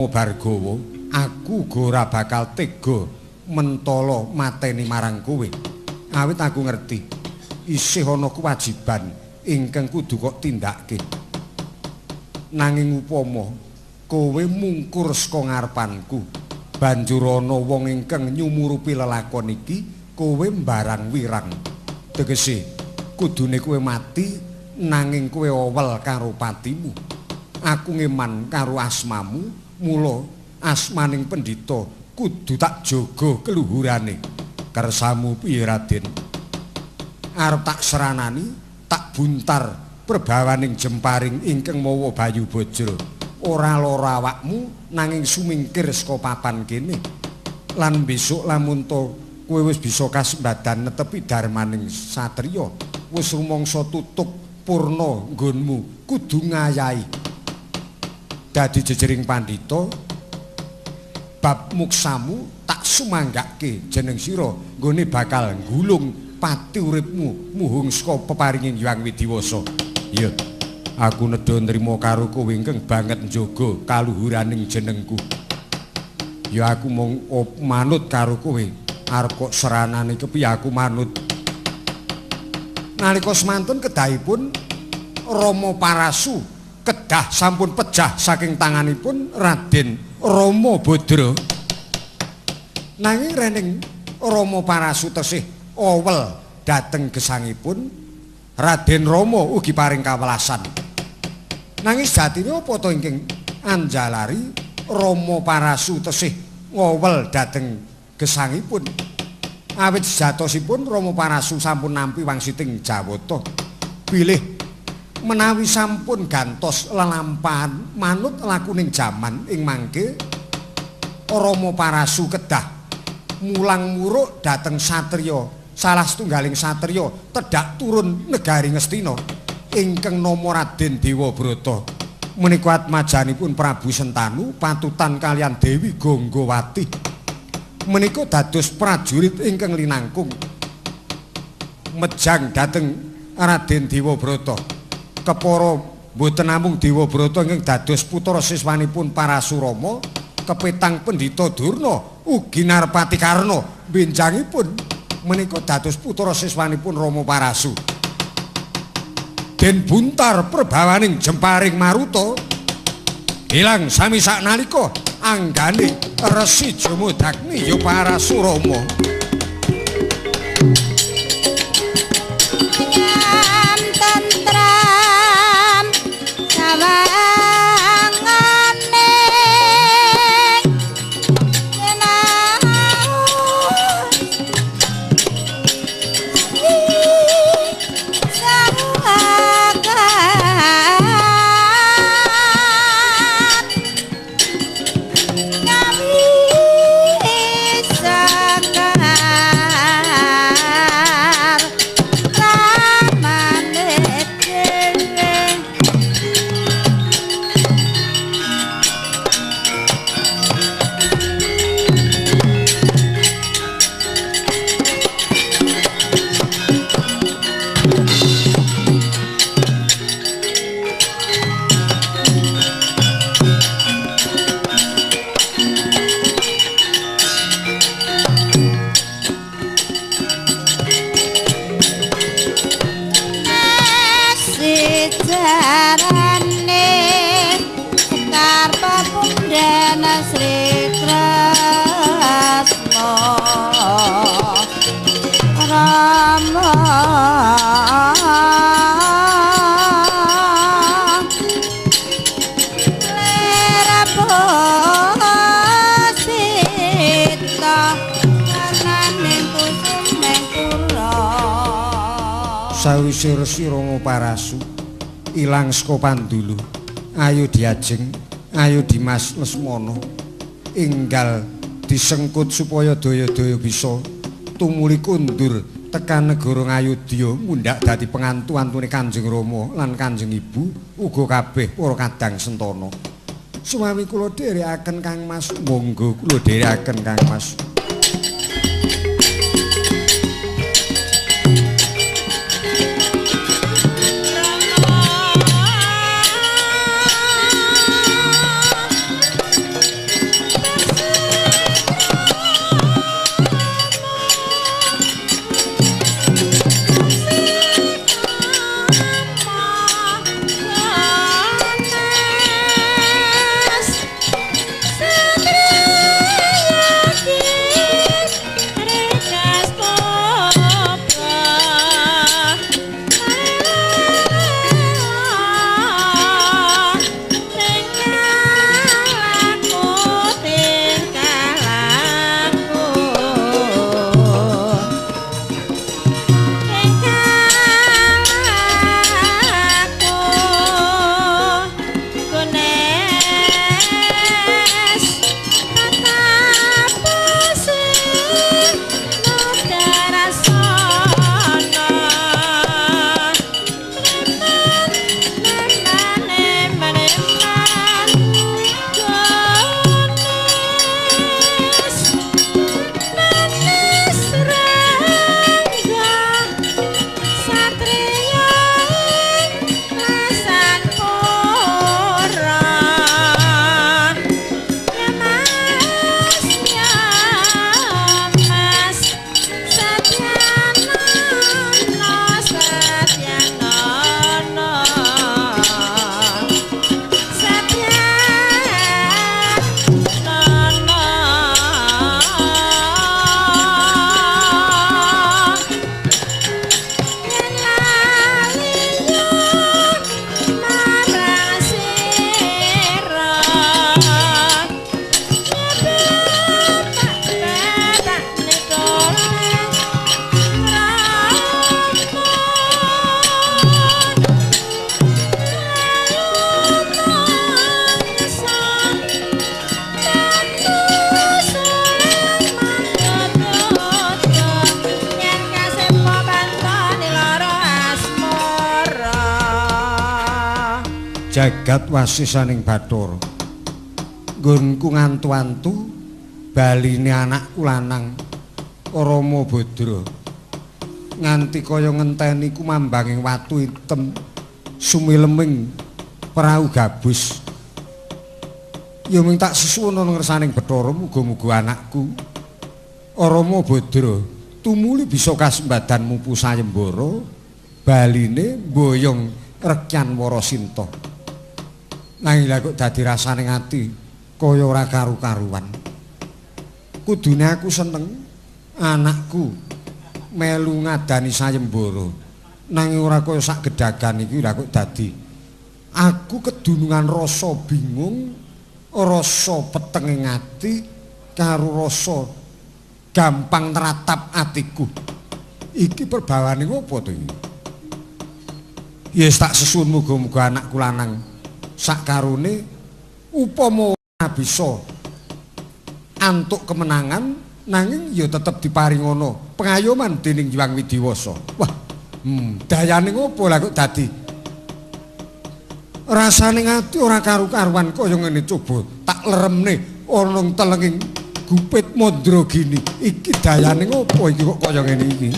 Bargawa, aku uga ora bakal tega mentala mateni marang kowe. Awit aku ngerti isih ana kewajiban ingkang kudu kok tindakake. Nanging upama kowe mungkur saka ngarepanku, banjur ana wong ingkang nyumurupi lelakon iki, kowe mbarang wirang. Tegese kudune kowe mati nanging kowe owel karo patimu. Aku ngeman karo asmamu, mula asmaning pendhita kudu tak jaga keluhurane. Kersamu piye Raden? Arep tak seranani, tak buntar perbawaning jemparing ingkang mawa Bayu Bajra. Ora lara awakmu nanging sumingkir saka papan kene. Lan besok lamun to kowe wis bisa kasembadan netepi darmaning satriya, wis rumangsa tutuk purna nggonmu kudu ngayahi. Dadi jejering pandhita, bab muksamu tak sumanggake jeneng sira nggone bakal nggulung pati uripmu muhung saka peparinging Hyang Widiwasa. Iya, aku nedha nrima karo kowe ingkang banget njaga kaluhuraning jenengku. Ya aku mung manut karo kowe. Arep kok seranane kepiye aku manut. Nalika semantun kedahipun Rama Parasu kedah sampun pejah saking tanganipun Raden Rama Badra. Nanging rening Rama Parasu tesih owel dhateng gesangipun Raden Rama ugi paring kawelasan. Nanging sejatine apa to ingkang anjalari Rama Parasu tesih ngowel dhateng gesangipun? Awit sejatosipun Rama Parasu sampun nampi wangsiting Jawata. Bilih menawi sampun gantos lelampahan manut lakuning jaman ing mangke, Rama Parasu kedah mulang muruk dhateng satriya, salah setunggaling satriya tedhak turun negari Ngastina ingkang nama Raden Dewabrata. Menika atmajanipun Prabu Sentanu patutan kalian Dewi Gonggowati. Menika dados prajurit ingkang linangkung mejang dhateng Raden Dewabrata. Kepara mboten namung Dewabrata ingkang dados putra siswanipun Parasurama, kepetang Pendhita Durna ugi Narpati Karna benjangipun menika dados putra siswanipun Rama Parasu. Den buntar perbawaning jemparing maruta ilang sami saknalika anggane Resi Jamadagni ya Parasurama. Sawise Resi Rama Parasu ilang saka pandulu, ayo diajeng, ayo Dimas Lesmana enggal disengkut supaya daya-daya bisa tumuli kundur tekan negara Ngayodya mundhak dadi pengantu-antune Kanjeng Rama lan Kanjeng Ibu uga kabeh para kadang sentana. Sumawi kula dherekaken Kang Mas, monggo kula dherekaken Kang Mas. Jagat wasisaning Bathara. Nggonku ngantu-antu baline anakku lanang Rama Badra. Nganti kaya ngenteni kumambanging watu item sumileming prau gabus. Ya mung tak sesuwun ana ngersaning Bathara, muga-muga anakku Rama Badra tumuli bisa kasembadan mupu sayembara baline mboyong Rekyan Warasinta. Nanging lha kok dadi rasane ati kaya ora karu-karuan. Kudune aku seneng anakku melu ngadani sayembara. Nanging ora kaya sak gedagan iki lha kok dadi aku kedunungan rasa bingung, rasa petenge ati karo rasa gampang teratap atiku. Iki perbawane opo to iki? Ya tak sesuwun muga-muga anakku lanang sakarone upama ora bisa antuk kemenangan nanging ya tetep diparingono pengayoman dening Hyang Widiwasa. Wah, dayane ngopo lah kok dadi rasane ati ora karu-karuan kaya ngene. Coba tak leremne ana telenging gupit Mandragini. Iki dayane ngopo iki kok kaya ngene iki?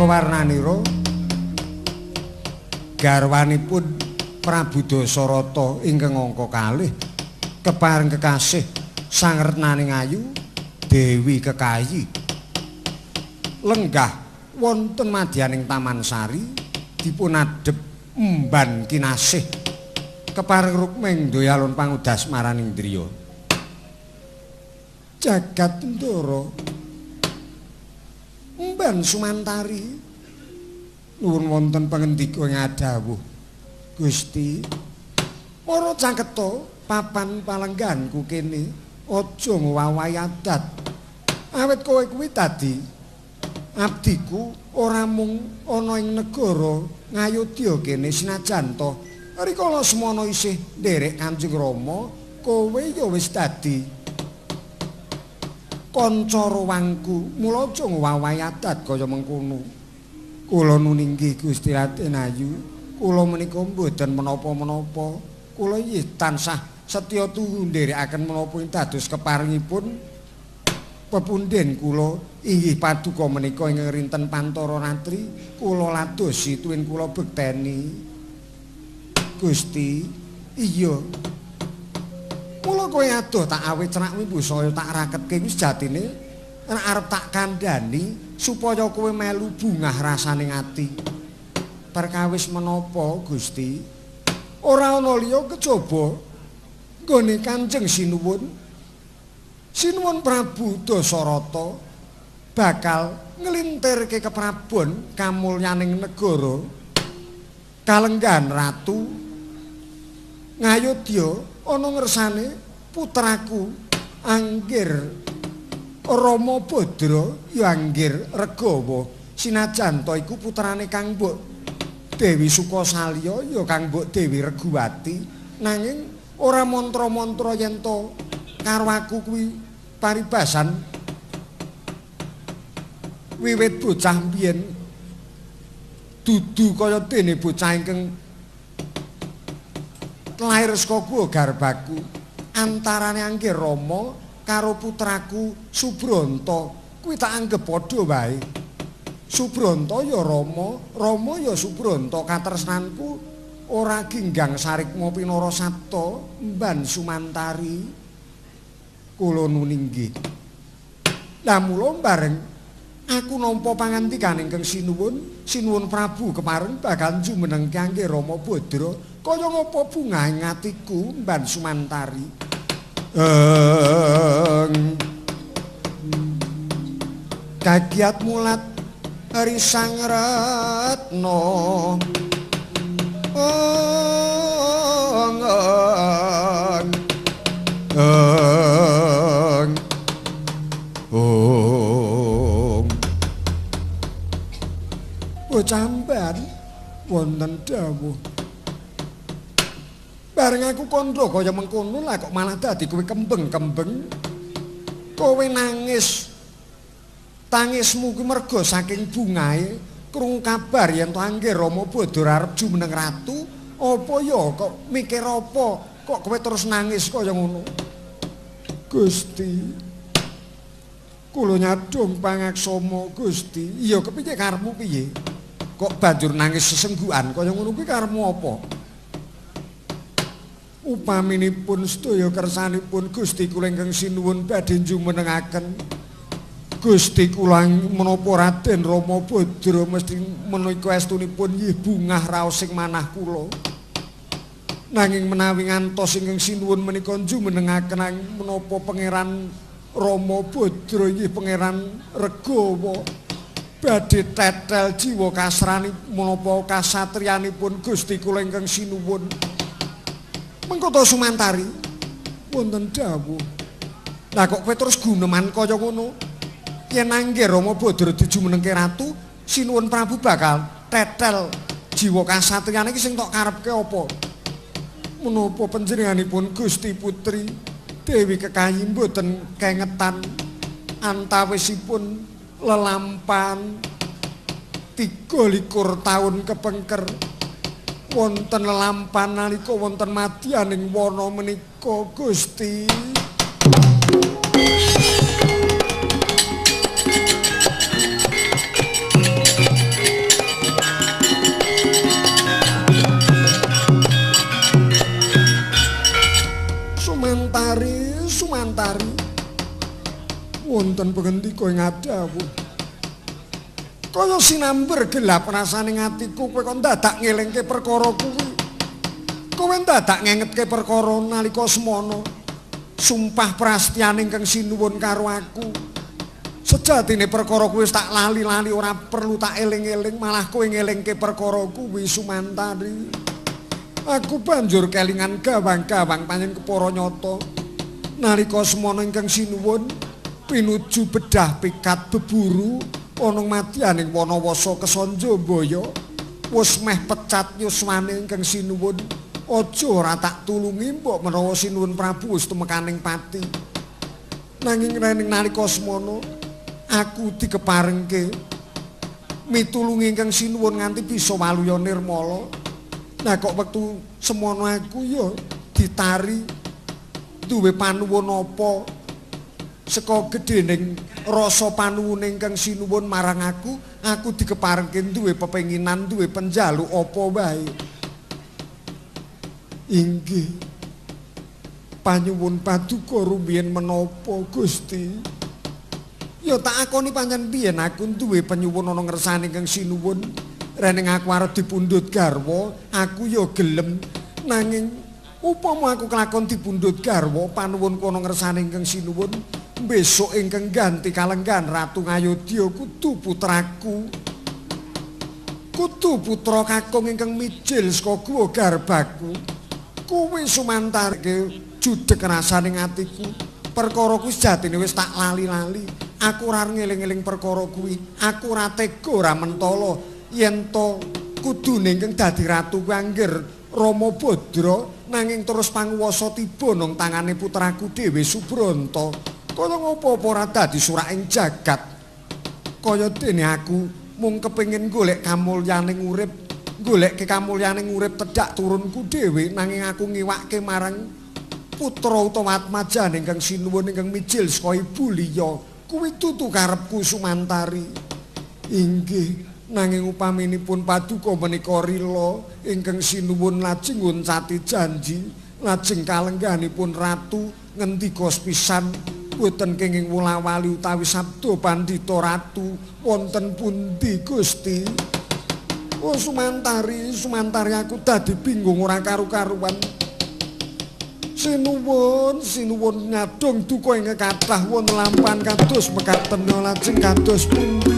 Warnanira garwanipun Prabu Dasarata ingkang angka kalih kepareng kekasih Sang Retnaning Ayu Dewi Kekayi lenggah wonten madyaning Taman Sari dipun adhep emban kinasih kepareng rukming doyalon pangudas maraning driya. Jagat Ndara emban Sumantari nuwun wonten pangendika ing adhawuh Gusti. Para caketa papan palengganku kene aja ngowahi adat. Awit kowe kuwi dadi abdiku ora mung ana ing negara Ngayodya kene senajan to rikala semono isih nderek Kanjeng Rama kowe ya wis dadi kanca ruwangku, mula aja ngowahi adat kaya mengkono. Kula nuninggi Gusti Raden Ayu, kula menika mboten menapa-menapa. Kula inggih tansah setya tuhu nderekaken menapa ing dados keparengipun pepunden kula inggih paduka menika ing rinten Pantara Ratri kula ladosi tuwin kula bekteni. Gusti, iya. Mula kowe adoh tak awe cerak wimbusaya tak raketke kuwi sejatine nek arep tak kandhani supaya kowe melu bungah rasane ati. Perkawis menapa Gusti? Ora ana liya kejaba nggone Kanjeng Sinuwun. Sinuwun Prabu Dasarata bakal nglintirke keprabon kamulyaning negara kalenggahan ratu Ngayodya ana ngersane putraku Anggir Rama Badra ya Anggir Regawa sinajan ta iku putrane Kang Mbok Dewi Sukasalya ya Kang Mbok Dewi Reguwati, nanging ora mantra-mantra yen to karo aku kuwi paribasan wiwit bocah mbiyen dudu kaya dene bocah ingkang lair saka guwa garbaku. Antarane Anggir Rama karo putraku Subranta Kuwi tak anggep padha wae. Subronto ya Rama, Rama ya Subronto. Katresnanku ora ginggang sarikma pinara sabta mban Sumantari. Kula nuninggih. Lah mula bareng aku nampa pangandikan ingkang sinuwun, sinuwun Prabu kepareng bakal jumeneng kangge Rama Badra. Kaya ngapa bungah ing atiku mban Sumantari. Kagiat mulat Risang Retno Bocah mban wonten dawuh. Bareng aku kandha kaya mengkono lah kok malah dadi kowe kembeng-kembeng. Kowe nangis. Tangismu kuwi merga saking bungahe krungu kabar yen to angge Rama Badra arep jumeneng ratu, apa ya kok mikir apa kok kowe terus nangis kaya ngono. Gusti, kula nyadong pangaksama Gusti. Iya kepiye karepmu piye? Kok banjur nangis sesenggukan kaya ngono kuwi karepmu apa? Upaminipun sedaya kersanipun Gusti kula ingkang sinuwun badhe jumenengaken Gusti kula menapa Raden Rama Badra mesti menika estunipun nggih bungah raos sing manah kula. Nanging menawi ngantos ingkang sinuwun menika jumenengaken menapa Pangeran Rama Badra inggih Pangeran Regawa badhe tetel jiwa kasrani menapa kasatriyanipun Gusti kula ingkang sinuwun. Mengko to Sumantari wonten dawuh. Lah kok kowe terus guneman kaya ngono? Yen angge Rama Badra dijumenengke ratu, sinuwun Prabu bakal tetel jiwa kasatriyane iki sing tok karepke apa? Menapa panjenenganipun Gusti Putri Dewi Kekayi mboten kengetan antawisipun lelampan 23 taun kepengker wonten lelampan nalika wonten madyaning wana menika Gusti. Sumantari, Sumantari, wonten pengendika ing adawuh. Kaya sinamber gelap rasane atiku kowe kok dadak ngelingke perkara kuwi. Kowe dadak ngengetke perkara nalika semono. Sumpah prastyane ingkang sinuwun karo aku. Sejatine perkara kuwi wis tak lali-lali ora perlu tak eling-eling, malah kowe ngelingke perkara kuwi Sumantari. Aku banjur kelingan gawang-gawang pancen kepara nyata. Nalika semono ingkang sinuwun pinuju bedah pikat beburu ana madyaning Wanawasa Kesanjabaya wis meh pecat yuswane ingkang sinuwun. Aja ora tak tulungi mbok menawa sinuwun Prabu wis tumekaning pati. Nanging rening nalika semono aku dikeparengke mitulungi ingkang sinuwun nganti bisa waluya nirmala. Nah kok wektu semono aku ya ditari duwe panuwun apa saka gedhening rasa panuwune ingkang sinuwun marang aku, aku dikeparengke duwe pepenginan, duwe penjaluk apa wae. Inggih panyuwun paduka rumiyin menapa Gusti? Ya tak akoni pancen biyen aku duwe penyuwun ana ngersane ingkang sinuwun. Rening aku arep dipundhut garwa, aku ya gelem. Nanging upama aku kelakon dipundhut garwa, panuwunku ana ngersane ingkang sinuwun, besok ingkang ganti kalenggan Ratu Ngayodya kudu putraku. Kudu putra kakung ingkang mijil saka guwa garbaku. Kuwi Sumantarike judeg rasane atiku. Perkara kuwi sejatine wis tak lali-lali. Aku ora ngeling-eling perkara kuwi. Aku ora tega ora mentala yen to kudune ingkang dadi ratu kuwi angger Rama Badra, nanging terus panguwasa tiba nang tangane putraku dhewe Subronto. Kaya ngopo apa ora dadi suraking jagat. Kaya dene aku mung kepengin golek kamulyaning urip, golek kekamulyaning urip tedhak turunku dhewe, nanging aku ngiwakke marang putra utawa atmajane ingkang sinuwun ingkang mijil saka ibu liya. Kuwi tutu karepku Sumantari. Inggih, nanging upaminipun paduka menika rila ingkang sinuwun lajeng nguncati janji, lajeng kalengganipun ratu ngendika sepisan boten kenging wulawali utawi sabda pandhita ratu wonten pundi Gusti? Oh Sumantari, Sumantari aku dadi bingung ora karu-karuan. Sinuwun, sinuwun nyadong duka ingkang kathah wonten lampahan kados mekaten lajeng kados pundi?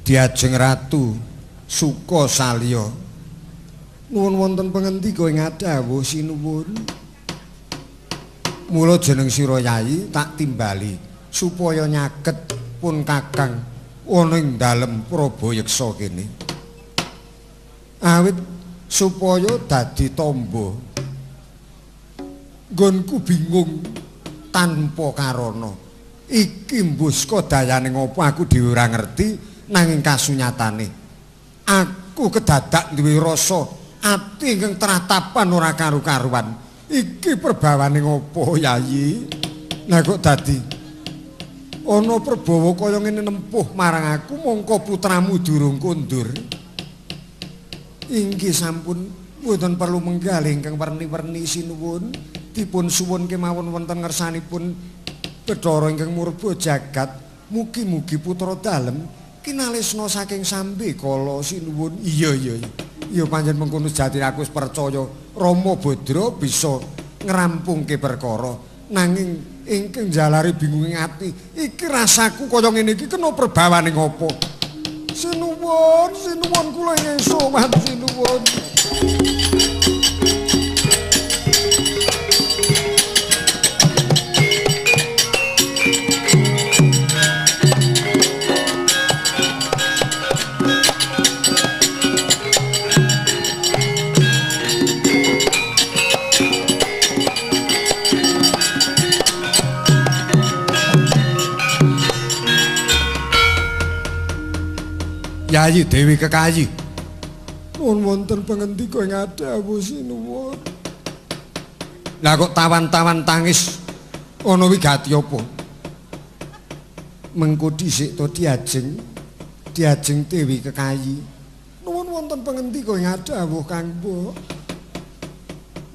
Diajeng Ratu Suka Salya. Nuwun wonten pangendika ing adhawuh sinuwun. Mula jeneng sira Yayi tak timbali supaya nyaket pun Kakang ana ing dalem Prabayeksa kene. Awit supaya dadi tamba. Nggonku bingung tanpa karana. Iki mbuska dayane ngopo aku dhewe ora ngerti nanging kasunyatane aku kedadak duwe rasa ati ingkang tratapan ora karu-karuan. Iki perbawane ngopo Yayi? Lah kok dadi ana perbawa kaya ngene nempuh marang aku mongko putramu durung kondur. Inggih sampun mboten perlu menggalih ingkang werni-werni sinuwun, dipun suwun kemawon wonten ngersanipun Bathara ingkang murba jagat, mugi-mugi putra dalem kinalesna saking sambe kala sinuwun. Iya iya iya pancen mengkono jatine aku wis percaya Rama Badra bisa ngrampungke perkara. Nanging ingkang jalari bingung ing ati, iki rasaku kaya ngene iki kena perbawane ngopo? Sinuwun, sinuwun kula ingkang sowan sinuwun. Yayi Dewi Kekayi. Nuwun wonten pangendika ing adhawuh sinuwun. Lah kok tawan-tawan tangis ana wigati apa? Mengko dhisik to diajeng, diajeng Dewi Kekayi. Nuwun wonten pangendika ing adhawuh Kang Mbok.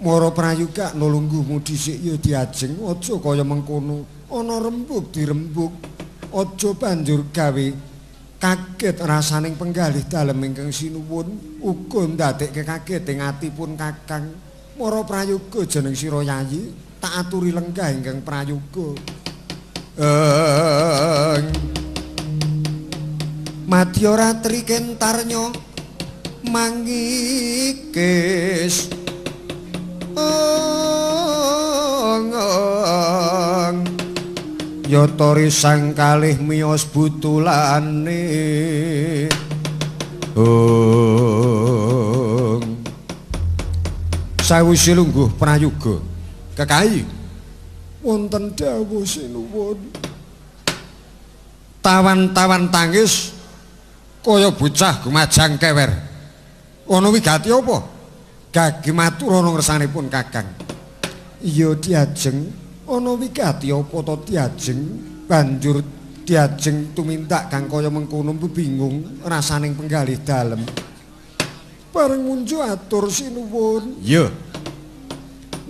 Mara prayoga nulungguhmu dhisik ya diajeng, aja kaya mengkono. Ana rembug dirembug, aja banjur gawe kaget rasaning penggalih dalem ingkang sinuwun uga ndadekke kaget ing atipun Kakang. Mara prayoga jeneng sira Yayi tak aturi lenggah ingkang prayoga. Madya ratri kentarnya mangikis yata risang kalih miyos butulane. Sawise lungguh prayoga Kekayi wonten dawuh sinuwun. Tawan-tawan tangis kaya bocah gumajang kewer. Ana wigati apa? Gagi matur ana ngersanipun Kakang. Iya Diajeng, ana wigati apa to Diajeng? Banjur Diajeng tumindak kang kaya mengkono bingung rasaning penggalih dalem. Bareng munjuk atur sinuwun. Iya.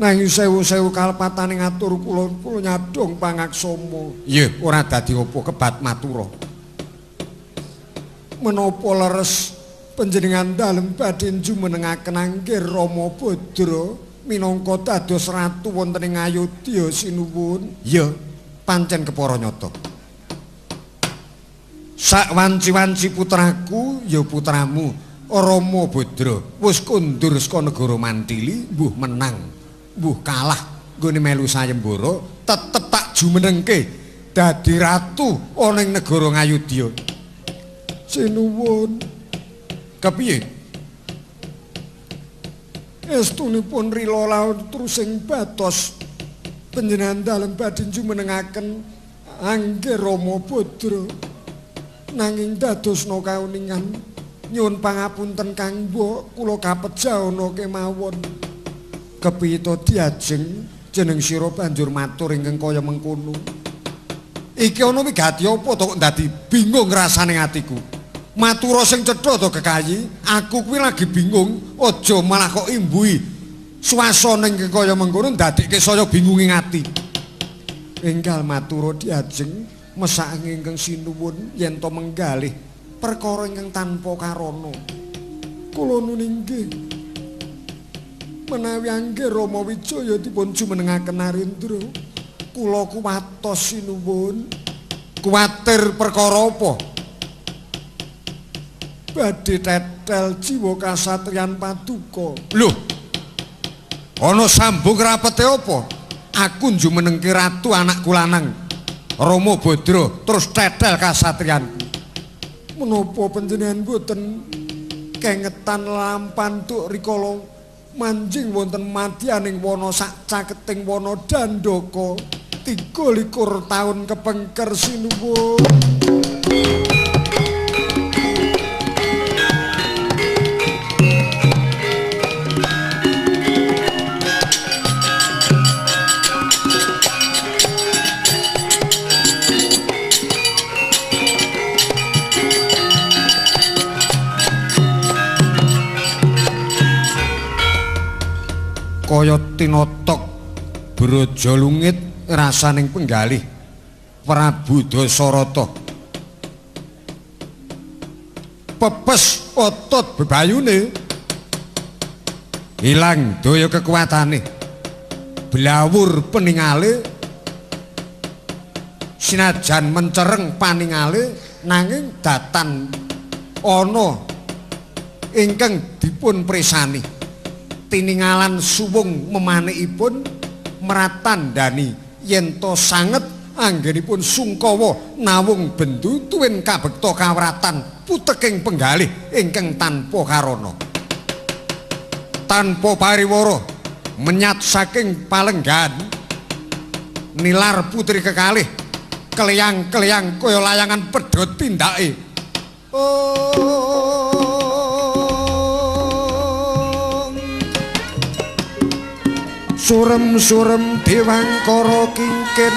Nanging sewu-sewu kalepatane ngatur kula kula nyadong pangaksama. Iya, ora dadi apa kebat matura. Menapa leres panjenengan dalem badhe jumenengaken anggir Rama Badra minangka dados ratu wonten ing Ayodya sinuwun. Iya, pancen kepara nyata. Sak wanci-wanci putraku ya putramu Rama Badra wis kondur saka negara Mantili, mbuh menang, mbuh kalah nggone melu sayembara, tetep tak jumenengke dadi ratu ana ing negara Ngayodya. Sinuwun. Kepiye? Estunipun rila laut terus ing batos panjenengan dalem badhe jumenengaken anggir Rama Badra. Nanging dadosna kauningan nyuwun pangapunten Kang Mbok, kula kapejana kemawon. Kepiye to Diajeng jeneng sira banjur matur ingkang kaya mengkono? Iki ana wigati apa to kok dadi bingung rasane atiku? Matura sing cetha to Kekayi, aku kuwi lagi bingung, aja malah kok imbuhi swasana ingkang kaya mengkono ndadekke saya bingung ing ati. Enggal matura Diajeng, mesake ingkang sinuwun yen to menggalih perkara ingkang tanpa karana. Kula nun inggih. Menawi anggir Rama Wijaya dipun jumenengaken Narendra, kula kuwatos sinuwun. Kuwatir perkara apa? Badhe tetel jiwa kasatriyan paduka. Lho. Ana sambung rapete apa? Aku njumenengke ratu anakku lanang Rama Badra terus tetel kasatriyanku. Menapa panjenengan boten kengetan lampantuk rikala manjing wonten madyaning wana sak caketing wana Dandaka 23 taun kepengker sinuwun. Kaya tinotok braja lungit rasaning penggalih Prabu Dasarata. Pepes otot bebayune, ilang daya kekuatane, blawur peningale, sinajan mencereng paningale nanging datan ana ingkang dipun presani. Tiningalan suwung memanikipun meratandani yen to sanget anggenipun sungkawa nawung bendu tuwin kabekta kawratan puteking penggalih ingkang tanpa karana. Tanpa pariwara menyat saking palenggan nilar putri kekalih keleyang-keleyang kaya layangan pedhot tindake. Oh. Surem-surem dewangkara kingkin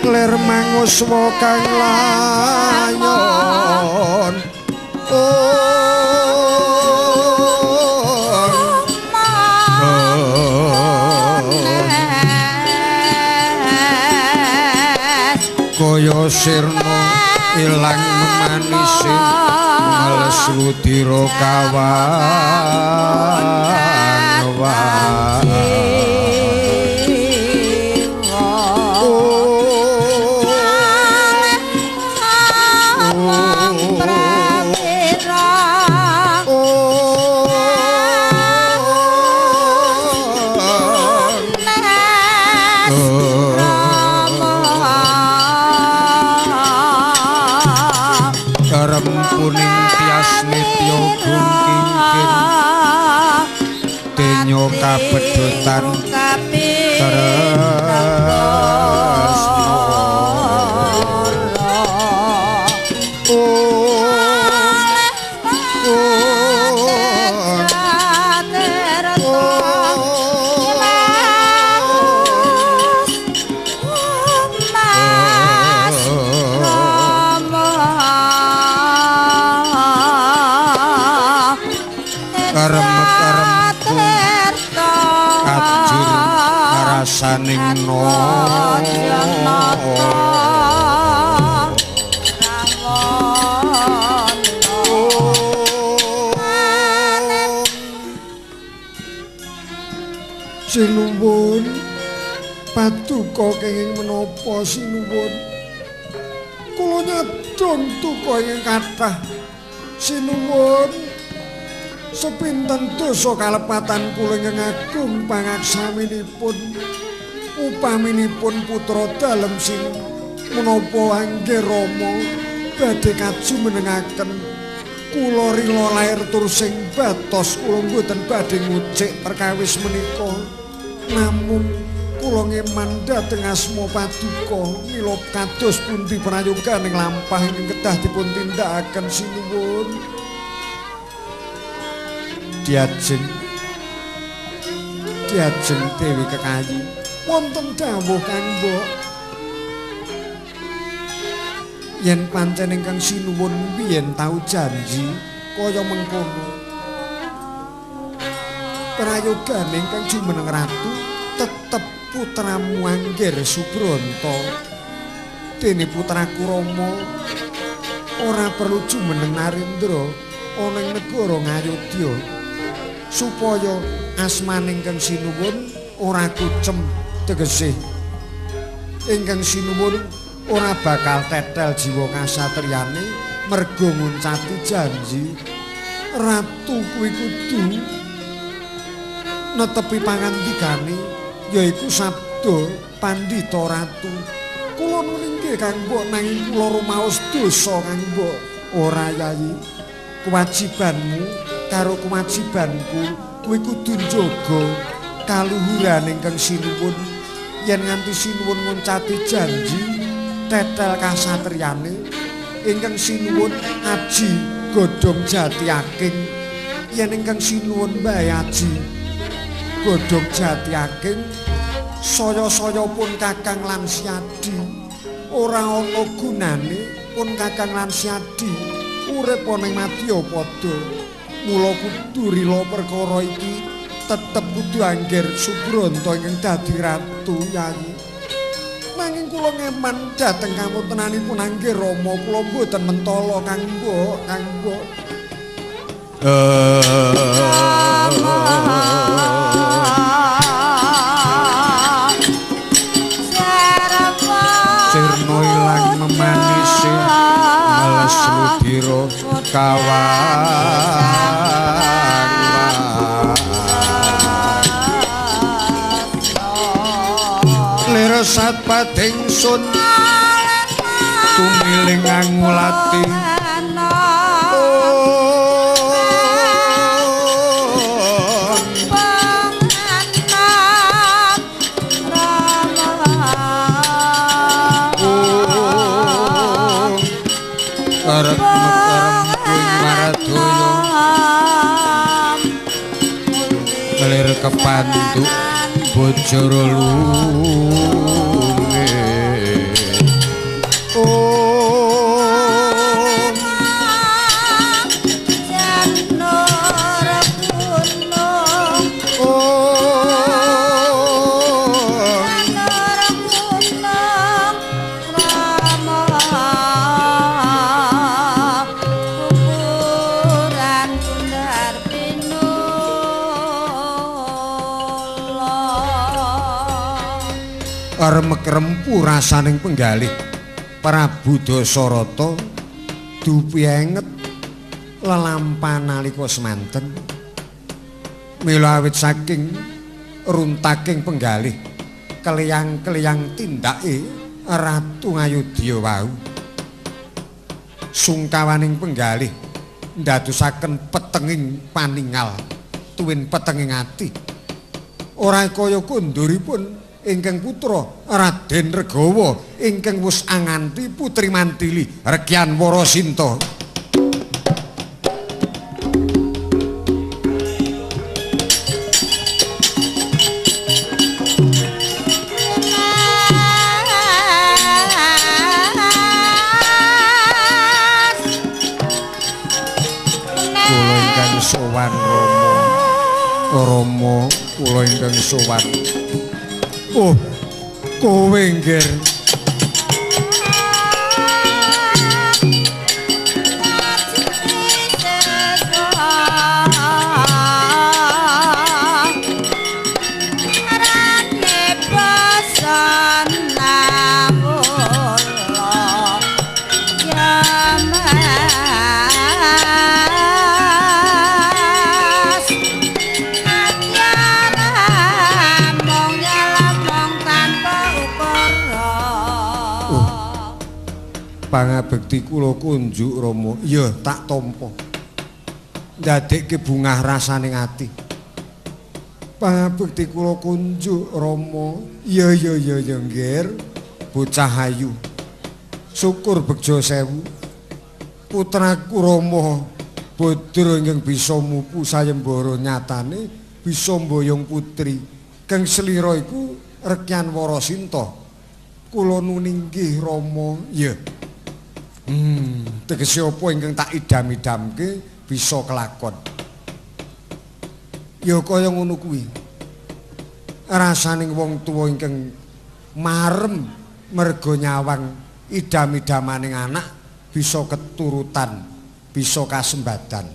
lir manguswa kang layon. Kaya sirna ilang memanise males ludira kawang. Kapedotan tresna. Oh, oh, rasaning Sinuwun paduka kenging menapa sinuwun? Kula nyadong duka ingkang kathah sinuwun. Sepinten dosa kalepatan kula ingkang agung pangaksaminipun upaminipun putra dalem sing menapa angge Rama badhe kajumenengaken kula rila lair tur sing batos kula mboten badhe ngucik perkawis menika. Namung kula ngeman dhateng asma paduka mila kados pundi prayoganing lampah ingkang kedah dipun tindakaken sinuwun. Diajeng diajeng Dewi Kekayi wonten dawuh Kang Mbok, yen pancen ingkang sinuwun biyen tau janji kaya mengkono, prayogane ingkang jumeneng ratu tetep putramu Angger Subronto. Dene putraku Rama ora perlu jumeneng Narendra ana ing negara Ngayodya supaya asmane ingkang sinuwun ora kucem, tegese ingkang sinuwun ora bakal tetel jiwa kasatriyane mergo nguncati janji. Ratu kuwi kudu netepi pangandikane yaiku sabda pandhita ratu. Kula nuwun inggih Kang Mbok, nanging kula rumaos dosa Kang Mbok. Ora Yayi, kewajibanmu karo kewajibanku kuwi kudu njaga kaluhuran ingkang sinuwun. Yen nganti sinuwun nguncati janji tetel kasatriyane ingkang sinuwun aji godhong jati aking, yen ingkang sinuwun bae aji godhong jati aking saya-saya pun kakang lan siadi ora ana gunane pun kakang lan siadi urip ana ing madya pada. Mula kudu rila perkara iki tetep kudu Angger Subronto ingkang dadi ratu Yayi. Nanging kula ngeman dhateng kawontenanipun Angger Rama, kula mboten mentala Kang Mbok, Kang Mbok. Sirna ilang memanise males ludira kawang. Lir satpating sun tumiling angulati kepanduk bojoro lunge. Om Janur gunung, Om Janur gunung Rama kuburan bundar pinula. Remek rempu rasaning penggalih Prabu Dasarata dupienget lelampahan nalika semanten. Mila awit saking runtaking penggalih keliyang-keliyang tindake Ratu Ngayodya wau, sungkawaning penggalih ndadosaken petenging paningal tuwin petenging ati. Ora kaya konduripun ingkang putra Raden Regawa ingkang wus anganti putri Mantili Rekyan Warasinta. Kula ingkang sowan Rama, Rama kula ingkang sowan. Oh, kowe nggir. Pangabekti kula kunjuk Rama. Iya, tak tampa. Ndadekke bungah rasane ati. Pangabekti kula kunjuk Rama. Iya iya iya iya nggir. Bocah ayu. Syukur begja sewu. Putraku Rama Badra ingkang bisa mupu sayembara nyatane bisa mboyong putri. Kang slira iku Rekyan Warasinta. Kula nuninggih Rama. Iya. Tegese apa ingkang tak idam-idamke bisa kelakon. Ya kaya ngono kuwi. Rasaning wong tuwa ingkang marem merga nyawang idam-idamaning anak bisa keturutan, bisa kasembadan.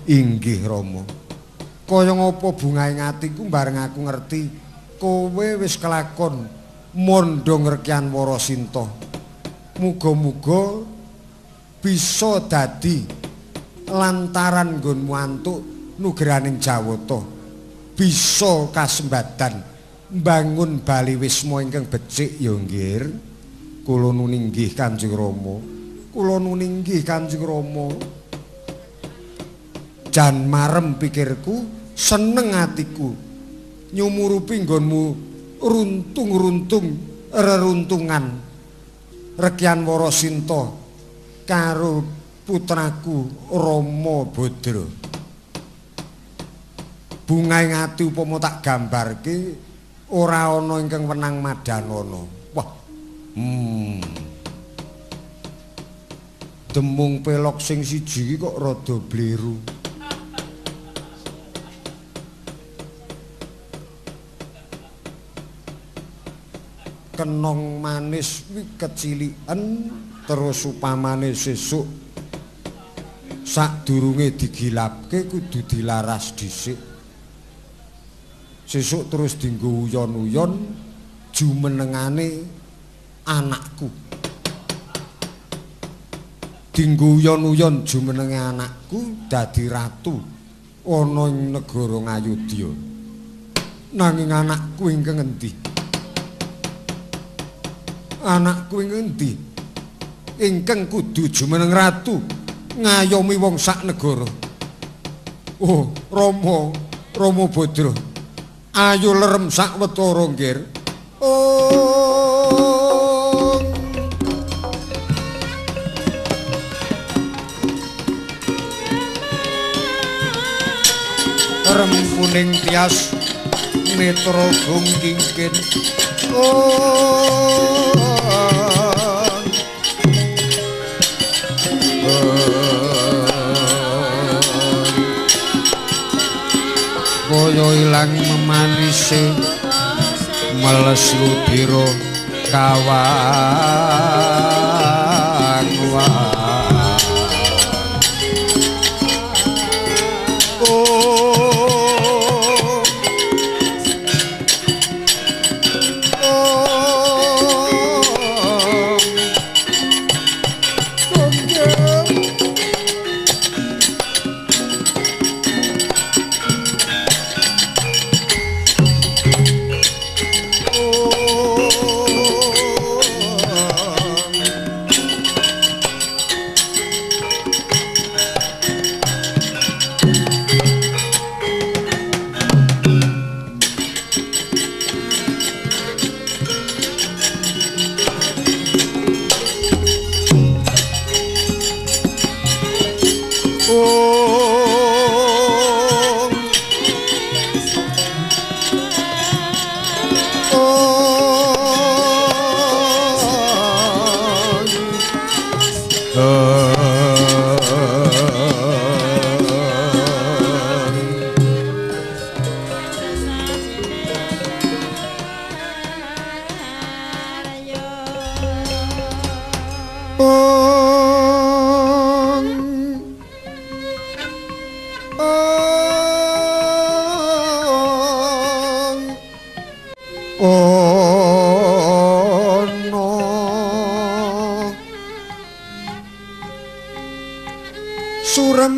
Inggih Rama. Kaya ngapa bungahe atiku bareng aku ngerti kowe wis kelakon mondhong Rekyan Warasinta. Muga-muga bisa dadi lantaran nggonmu antuk nugeraning Jawata. Bisa kasembadan mbangun bali wisma ingkang becik ya nggir. Kula nuninggih Kanjeng Rama. Kula nuninggih Kanjeng Rama. Jan marem pikirku, seneng atiku nyumurupi nggonmu runtung-runtung reruntungan Rekyan Warasinta karo putraku Rama Badra. Bungahe ati upama tak gambarke ora ana ingkang wenang madanana. Wah. Demung pelok sing siji iki kok rada bliru. Kenong manis kuwi keciliken terus upamane sesuk sadurunge digilapke kudu dilaras dhisik. Sesuk terus dienggo uyon-uyon jumenengane anakku. Dienggo uyon-uyon jumenenge anakku dadi ratu ana ing negara Ngayodya. Nanging anakku ingkang endi? Anakku ing endi? Ingkang kudu jumeneng ratu ngayomi wong sak negara. Oh, Rama, Rama Badra. Ayo lerem sak wetara nggir. Oh. Rem kuning tias netra gong kingkin. Oh. Kaya ilang memanise meles ludira kawang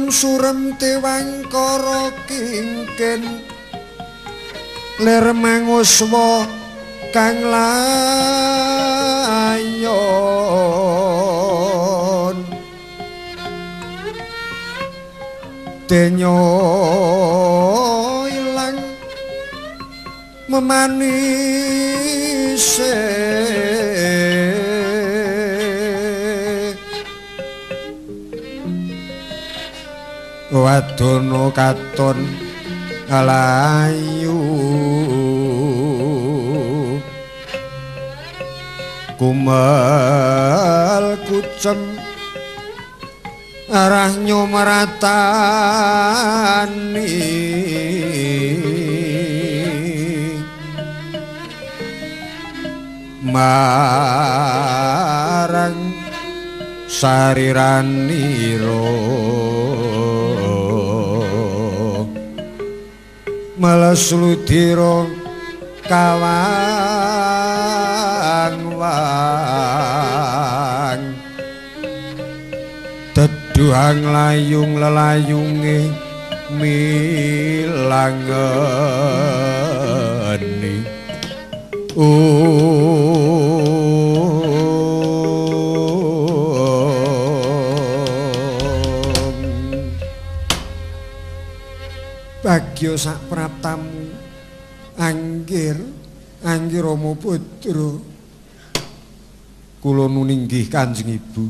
Surem tewangkara kingkin lir manguswa kang layon denyo ilang memanise wadono katon layu kumel kucem arah nyumratani marang sariranira melesludira kawang wang teduhang layung lelayunge milangeni Bagya sak praptamu anggir anggir Rama Putra kula nuninggih Kanjeng Ibu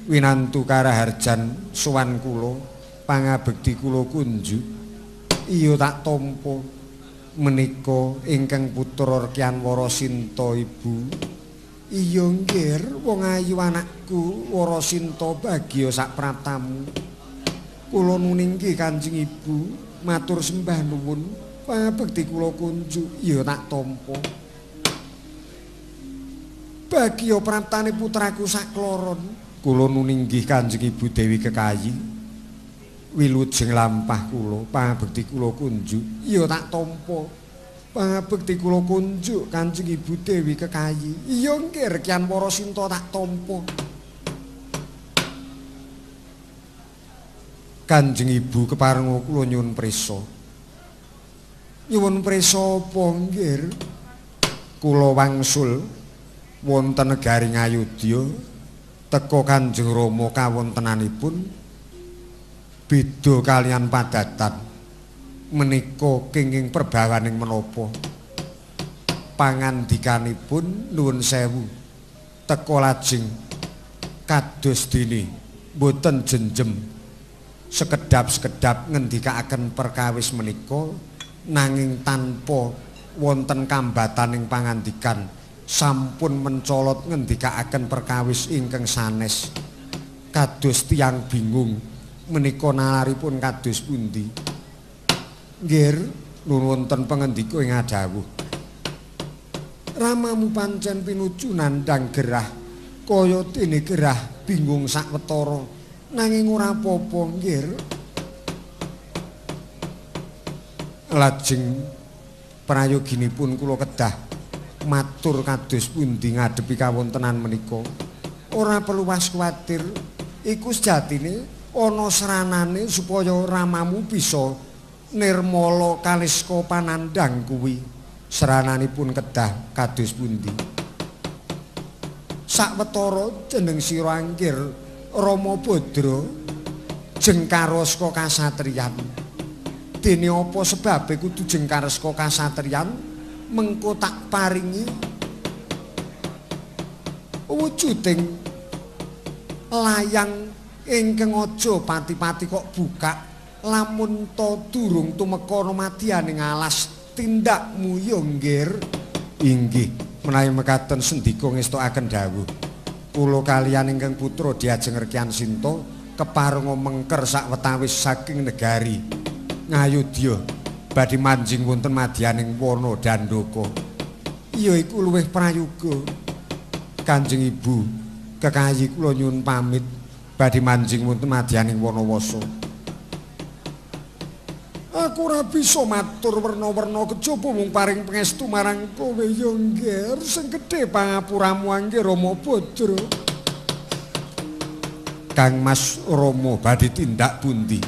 winantu karaharjan sowan kula pangabekti kula kunjuk iya tak tampa menika ingkang putra Rekyan Warasinta Ibu iya nggir wong ayu anakku Warasinta bagya sak praptamu kula nuninggih Kanjeng Ibu matur sembah nuwun pangabekti kula kunjuk ya tak tampa bagya praptane putraku sakloron kula nuninggih Kanjeng Ibu Dewi Kekayi wilujeng lampah kula pangabekti kula kunjuk ya tak tampa pangabekti kula kunjuk Kanjeng Ibu Dewi Kekayi iya nggih Rekyan Warasinta tak tampa Kanjeng Ibu keparenga kula nyuwun prisa. Nyuwun prisa apa nggih? Kula wangsul wonten negari Ngayodya teka Kanjeng Rama kawontenanipun beda kalian padatan menika kenging perbawaning menapa? Pangandikanipun nuwun sewu teka lajeng kados dene mboten jenjem sekedap-sekedap ngendikaaken perkawis menika nanging tanpa wonten kambataning pangandikan sampun mencolot ngendikaaken perkawis ingkang sanes kados tiyang bingung menika nalaripun kados pundi nggih nuwun wonten pangendika ing adawuh ramamu pancen pinuju nandhang gerah kaya dene gerah bingung sawetara nanging ora apa-apa nggih. Lajeng prayoginipun kula kedah matur kados pundi ngadepi kawontenan menika. Ora perlu was kuwatir, iku sejatine ana sranane supaya ramamu bisa nirmala kaliska panandhang kuwi. Srananipun kedah kados pundi. Sawetara jeneng sira anggir Rama Badra jengkar saka kasatriyan. Dene apa sebabe kudu jengkar saka kasatriyan? Mengko tak paringi wujuding layang ingkang aja pati-pati kok buka lamun ta durung tumeka madyaning alas tindakmu ya nggir. Inggih menawi mekaten sendika ngestokaken dawuh. Kula kaliyan ingkang putra Diajeng Rekyan Sinta keparenga mengker sawetawis saking negari Ngayodya badhe manjing wonten madyaning wana Dandaka. Iya iku luwih prayoga. Kanjeng Ibu Kekayi kula nyuwun pamit badhe manjing wonten madyaning Wanawasa. Aku ora bisa matur werna-werna kejaba mung paring pangestu marang kowe ya nggih sing gedhe pangapuramu anggih Rama Badra. Kang Mas Rama badhe tindak pundi?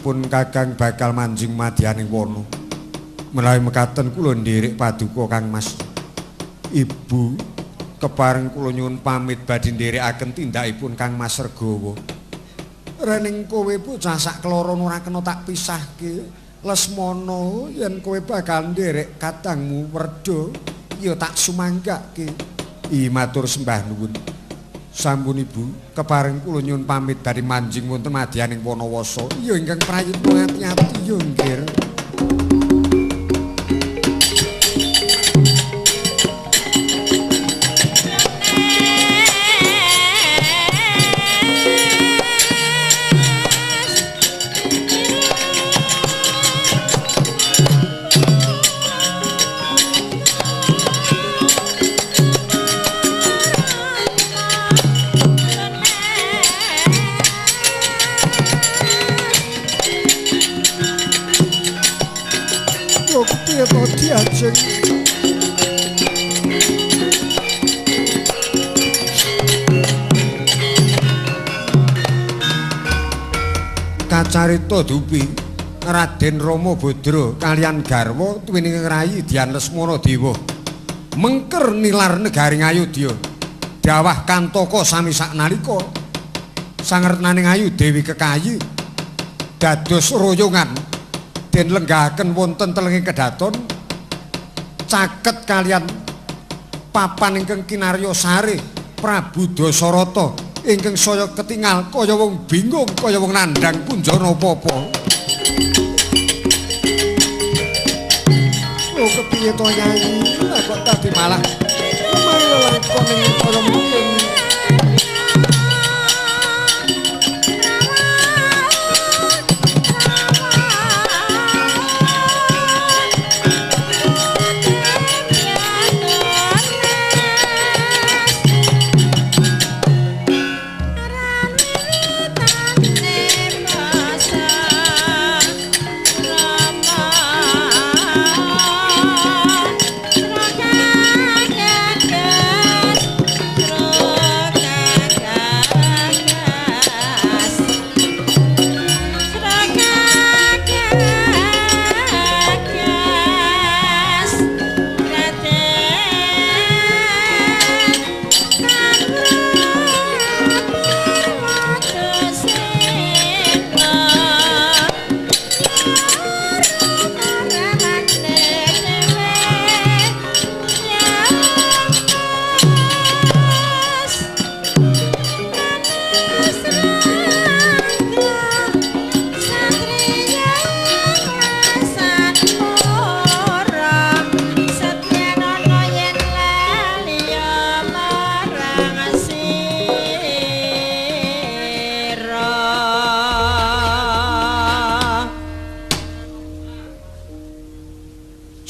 Pun Kakang bakal manjing madyaning wana. Menawi mekaten kula nderek paduka Kang Mas. Ibu kepareng kula nyuwun pamit badhe nderekaken tindakipun Kang Mas Regawa. Rening kowe bocah sak kloron ora kena tak pisahke. Lesmana yen kowe bakal nderek kadangmu Werda ya tak sumanggake. I matur sembah nuwun. Sampun Ibu, kepareng kula nyuwun pamit badhe manjing wonten madyaning Wanawasa. Ya ingkang prayitna ati-ati ya nggih. Kacarita dupi Raden Rama Badra kaliyan garwa tuwining rayi Dian Lesmana Dewa mengker nilar negari Ngayodya dawah kantaka sami saknalika sangertnaning Ayu Dewi Kekayi dados royongan den lenggahaken wonten telenging kedaton caket kaliyan papan ingkang kinarya sare Prabu Dasarata ingkang saya ketingal kaya wong bingung kaya wong nandhang kunjana apa-apa. Oh kepiye to Yai? Lah kok tadi malah lelakon ing kaya mungkin.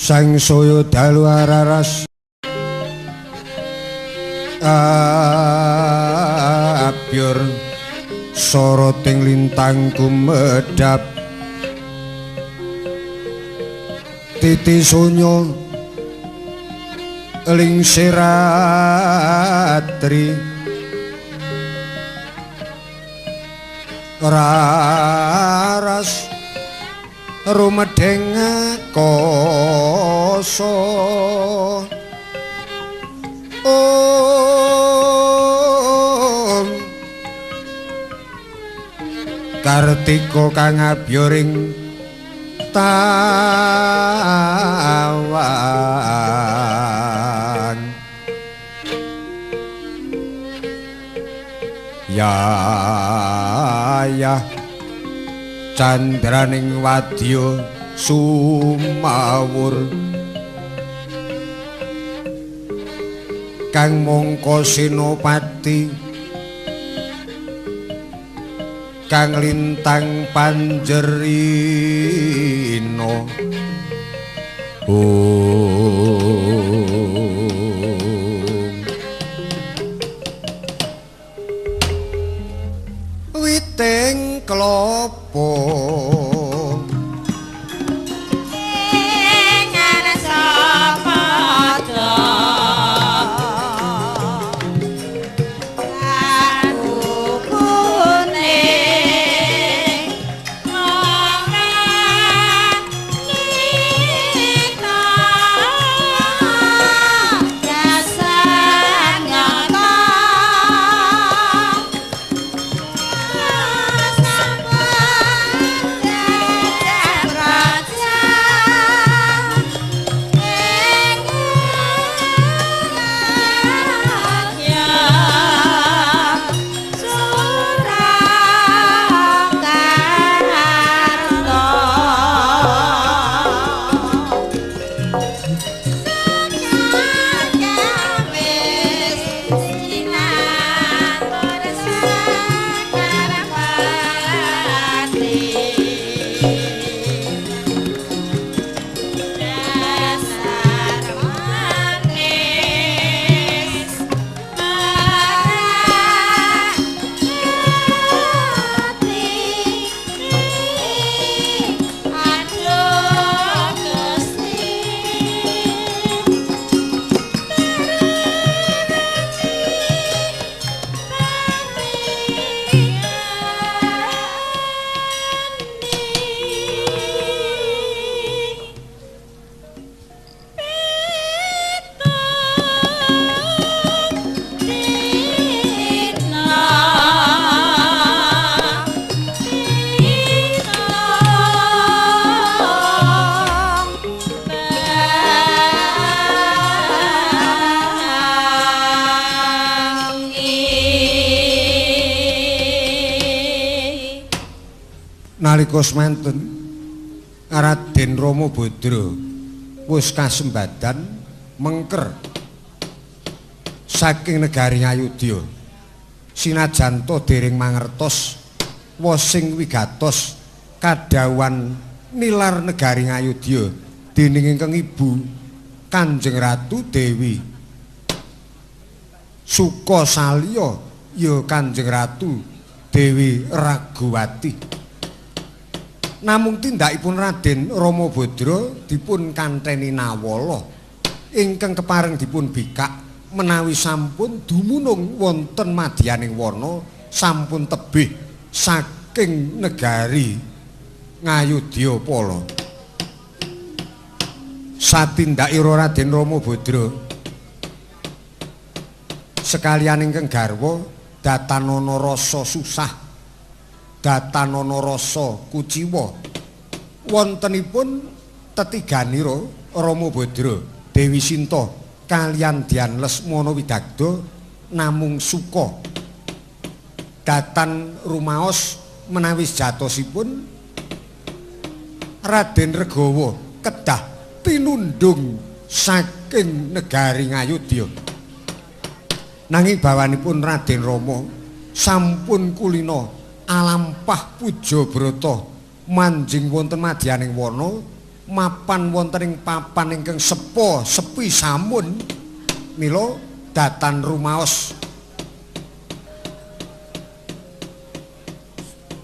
Sang saya dalu araras abyur soroting lintang kumedhap titi sunyo lingsiratri raras rumedheng akasa. Om Kartika kang abyoring tawang ya ya candraning wadya sumawur kang mangka senopati kang lintang panjerina. Om witing klopo Aku Nalika semanten Raden Rama Badra wis kasembadan mengker saking negari Ayodya. Sinajan ta dereng mangertos wosing wigatos kadhawuhan nilar negari Ayodya dening ingkang ibu Kanjeng Ratu Dewi Sukasalya ya Kanjeng Ratu Dewi Raguwati. Namung tindakipun Raden Rama Badra dipun kanteni nawala ingkang kepareng dipun bikak menawi sampun dumunung wonten madyaning wana sampun tebih saking negari Ngayodya Pala. Satindakira Raden Rama Badra sekalian ingkang garwa datanana rasa susah, datanana rasa kuciwa. Wontenipun tetiganira Rama Badra, Dewi Sinta kalian Dian Lesmana Widagda namung suka. Datan rumaos menawi sejatosipun Raden Regawa kedah tinundung saking negari Ngayodya. Nanging bawanipun Raden Rama sampun kulina alampah puja brata manjing wonten madyaning wana, mapan wonten ing papan ingkang sepa sepi samun. Mila datan rumaos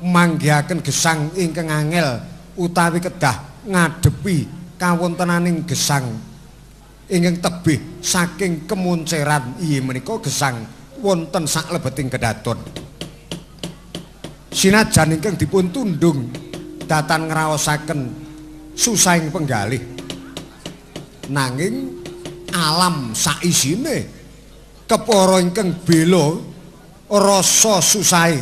manggihaken gesang ingkang angel utawi kedah ngadepi kawontenaning gesang ingkang tebih saking kemunceran inggih menika gesang wonten saklebeting kedaton. Sinajan ingkang dipun tundung datan ngraosaken susahing penggalih, nanging alam saisine kepara ingkang bela rasa susahe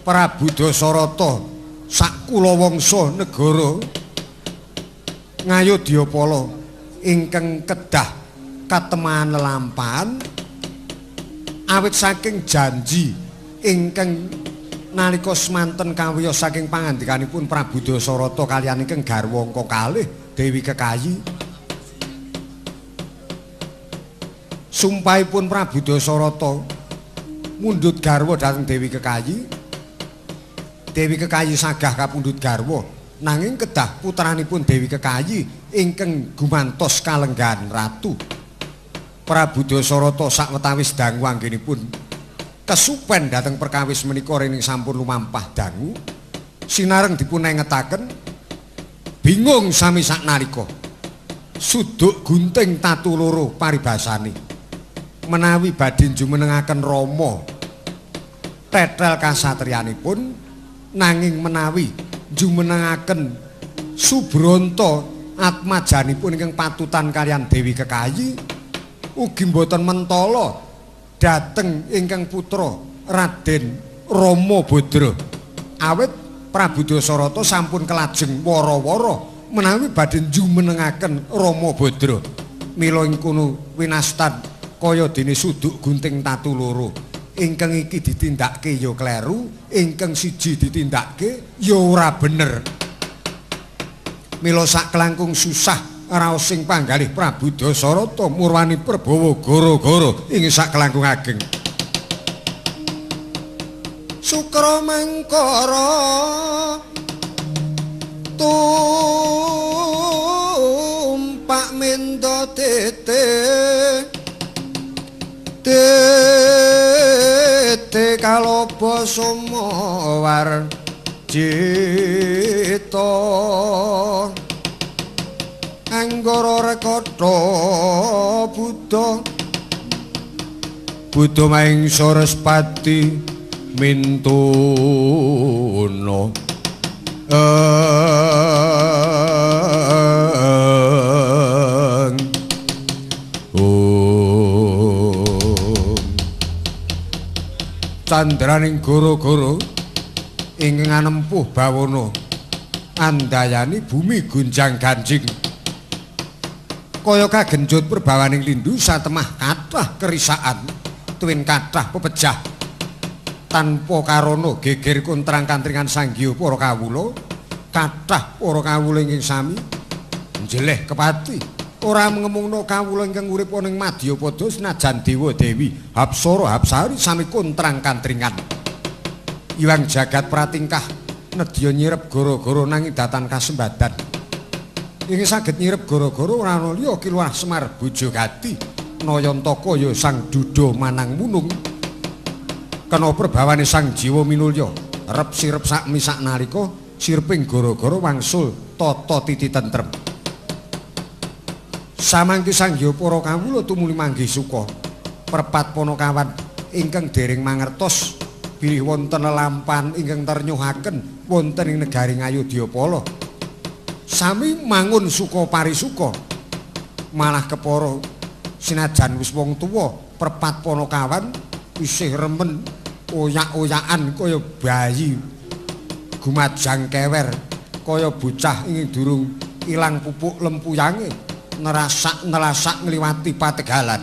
Prabu Dasarata sak kulawangsa negara Ngayodya Pala ingkang kedah katemahan lelampahan awit saking janji ingkang nalika semanten kawiyos saking pangandikanipun Prabu Dasarata kaliyan ingkang garwa angka kalih Dewi Kekayi. Sumpahipun Prabu Dasarata mundhut garwa dhateng Dewi Kekayi. Dewi Kekayi sagah kapundhut garwa, nanging kedah putranipun Dewi Kekayi ingkang gumantos kalenggahan ratu. Prabu Dasarata sakwetawis dangu anggenipun kesupen dhateng perkawis menika rening sampun lumampah dangu, sinareng dipun engetaken bingung sami saknalika. Suduk gunting tatu loro paribasane menawi badhe jumenengaken Rama tetel kasatriyanipun, nanging menawi jumenengaken Subranta atmajanipun ingkang patutan kaliyan Dewi Kekayi ugi mboten mentala dhateng ingkang putra Raden Rama Badra. Awit Prabu Dasarata sampun kelajeng wara-wara menawi badhe jumenengaken Rama Badra. Mila ing kono winastan kaya dene suduk gunting tatu loro. Ingkang iki ditindakke ya kleru, ingkang siji ditindakke ya ora bener. Mila saklangkung susah raosing panggalih Prabu Dasarata murwani perbawa gara-gara ing saklangkung ageng. Sukra mangkara tumpak mendo tete tete kaloba sumawar cita anggara rekata Buddha Buddha maing Saraswati mintuna candraning goro-goro ingkang anempuh bawana andayani bumi gonjang ganjing kaya kagenjut perbawaning lindu satemah kathah kerisaan tuwin kathah pepejah. Tanpa karana geger kontrang-kantringan sanggiya para kawula, kathah para kawula ingkang sami njeleh kepati. Ora ngemungna kawula ingkang urip ana ing Madyapada senajan dewa dewi hapsara hapsari sami kontrang-kantringan. Iwang jagat pratingkah nedya nyirep gara-gara nanging datan kasembadan. Ing saged nyirep gara-gara ora ana liya Ki Lurah Semar Bojogati Nayantaka ya Sang Duda Manang Munung. Kena perbawane Sang Jiwa Minulya rep sirep sak misak nalika sirping gara-gara wangsul tata titi tentrem. Samangke sangya para kawula tumuli manggih suka perpat panakawan ingkang dereng mangertos bilih wonten lelampahan ingkang ternyuhaken wonten ing negari Ngayodya-pala. Sami mangun suka parisuka malah kepara sinajan wis wong tuwa perpat panakawan isih remen oyak-oyakan kaya bayi gumajang kewer kaya bocah ing durung ilang pupuk lempuyange nerasak-nelasak ngliwati pategalan.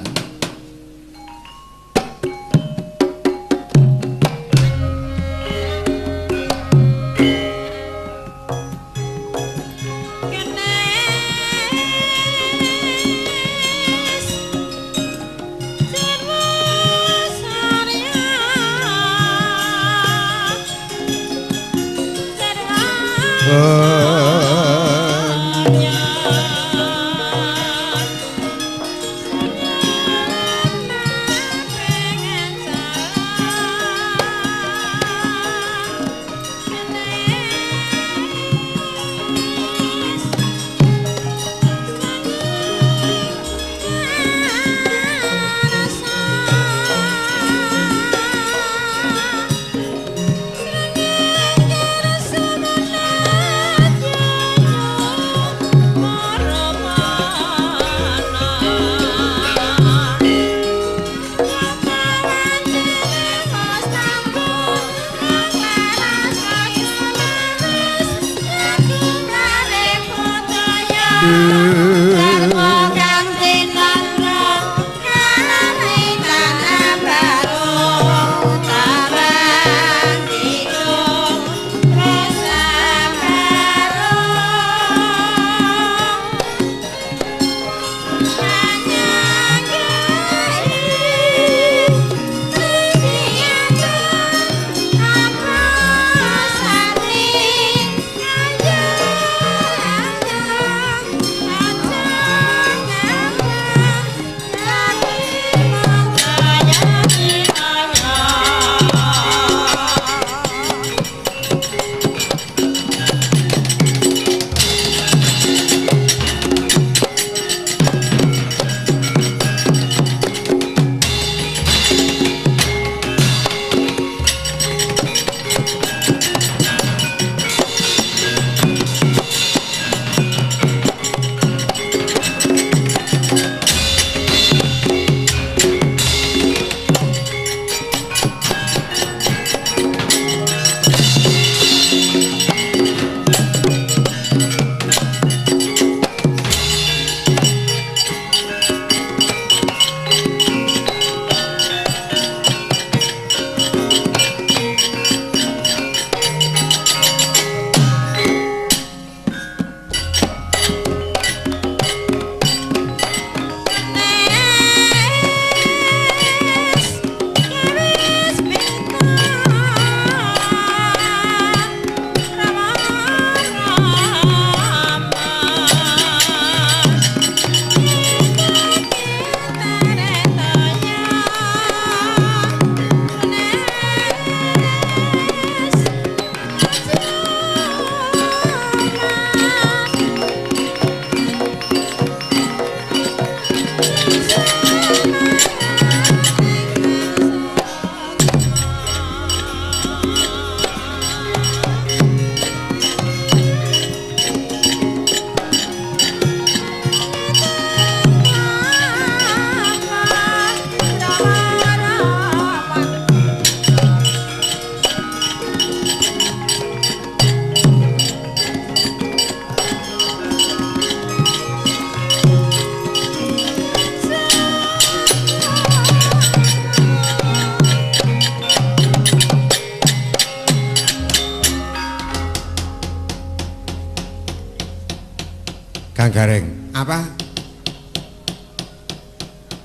Gareng. Apa?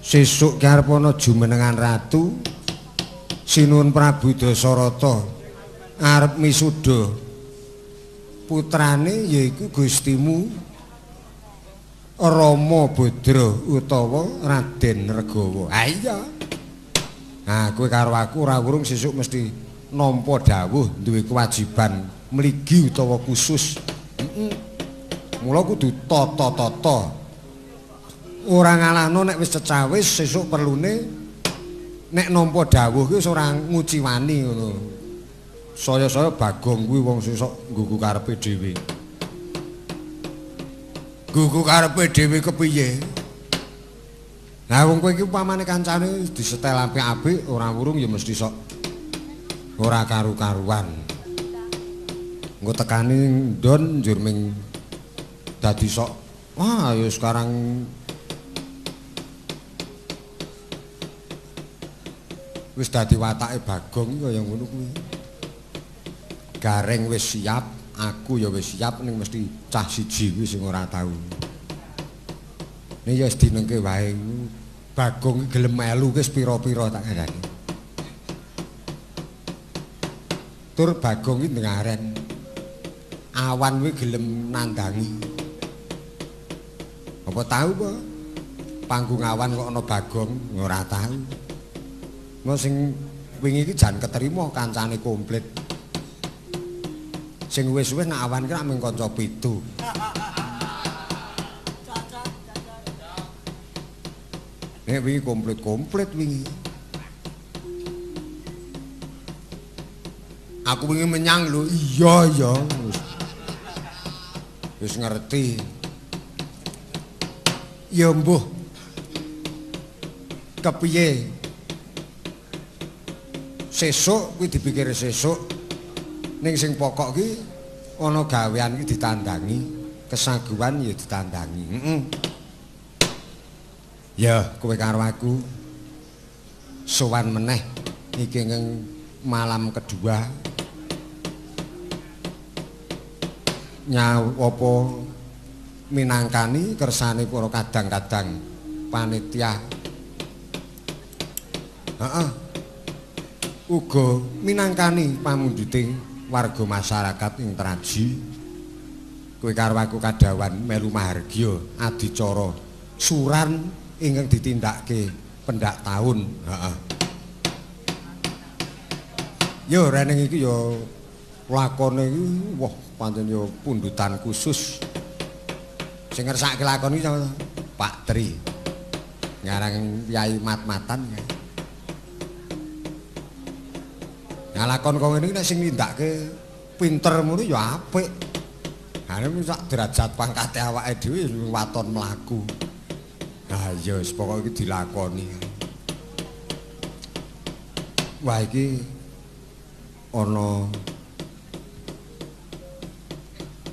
Sesuk ki arep ana jumenengan ratu Sinuwun Prabu Dasarata arep misuda putrane yaiku Gustimu Rama Badra utawa Raden Regawa. Ha iya. Nah, kowe karo aku ora wurung sesuk mesti nampa dawuh duwe kewajiban mligi utawa khusus. Heeh. Mula kudu tata-tata. Ora ngalahno nek wis cecawis sesuk perlune nek nampa dawuh kuwi wis ora nguciwani ngono. Saya-saya Bagong kuwi wong sesuk nggugu karepe dhewe. Nggugu karepe dhewe kepiye? Lah wong kowe iki upamane kancane disetel apik-apik ora wurung ya mesti sok ora karu-karuan. Engko tekane ndon njur ming dadi sok wah ya sekarang wis dadi watake Bagong kaya ngono kuwi. Gareng wis siap, aku ya wis siap ning mesti cah siji kuwi sing ora tau. Ning ya wis dinengke wae. Bagong iki gelem melu wis pira-pira tak kandhani. Tur Bagong iki ndengaren. Awan kuwi gelem nandangi. Apa tau apa? Panggung awan kok ana Bagong ora tau. Engko sing wingi iki jan keterima kancane komplit. Sing wis-wis nek awan ki rak mung kanca 7. Nek wingi komplit-komplit wingi. Aku wingi menyang lho. Iya iya. Wis ngerti. Ya mbuh. Kepiye? Sesuk kuwi dipikir sesuk. Ning sing pokok ki ana gawean ki ditandangi, kesaguan ya ditandangi. Heeh. Ya, kowe karo aku sowan meneh iki ing malam kedua. Nyawa apa minangkani kersane para kadang-kadang panitia. Heeh. Uga minangkani pamundhute warga masyarakat ing Traji. Kowe karo aku kadhawan melu mahargya adicara suran ingkang ditindakke pendak taun. Heeh. Yo reneng iki yo lakone iki wah pancen yo pundutan khusus. Sing ngersake lakon iki Pak Tri. Ngarang Kyai Mat-matan. Nah lakon kok ngene iki nek sing nindakake pinter ngono ya apik. Ha nek sak derajat pangkate awake dhewe waton mlaku. Nah iya wis pokoke iki dilakoni. Wah iki ana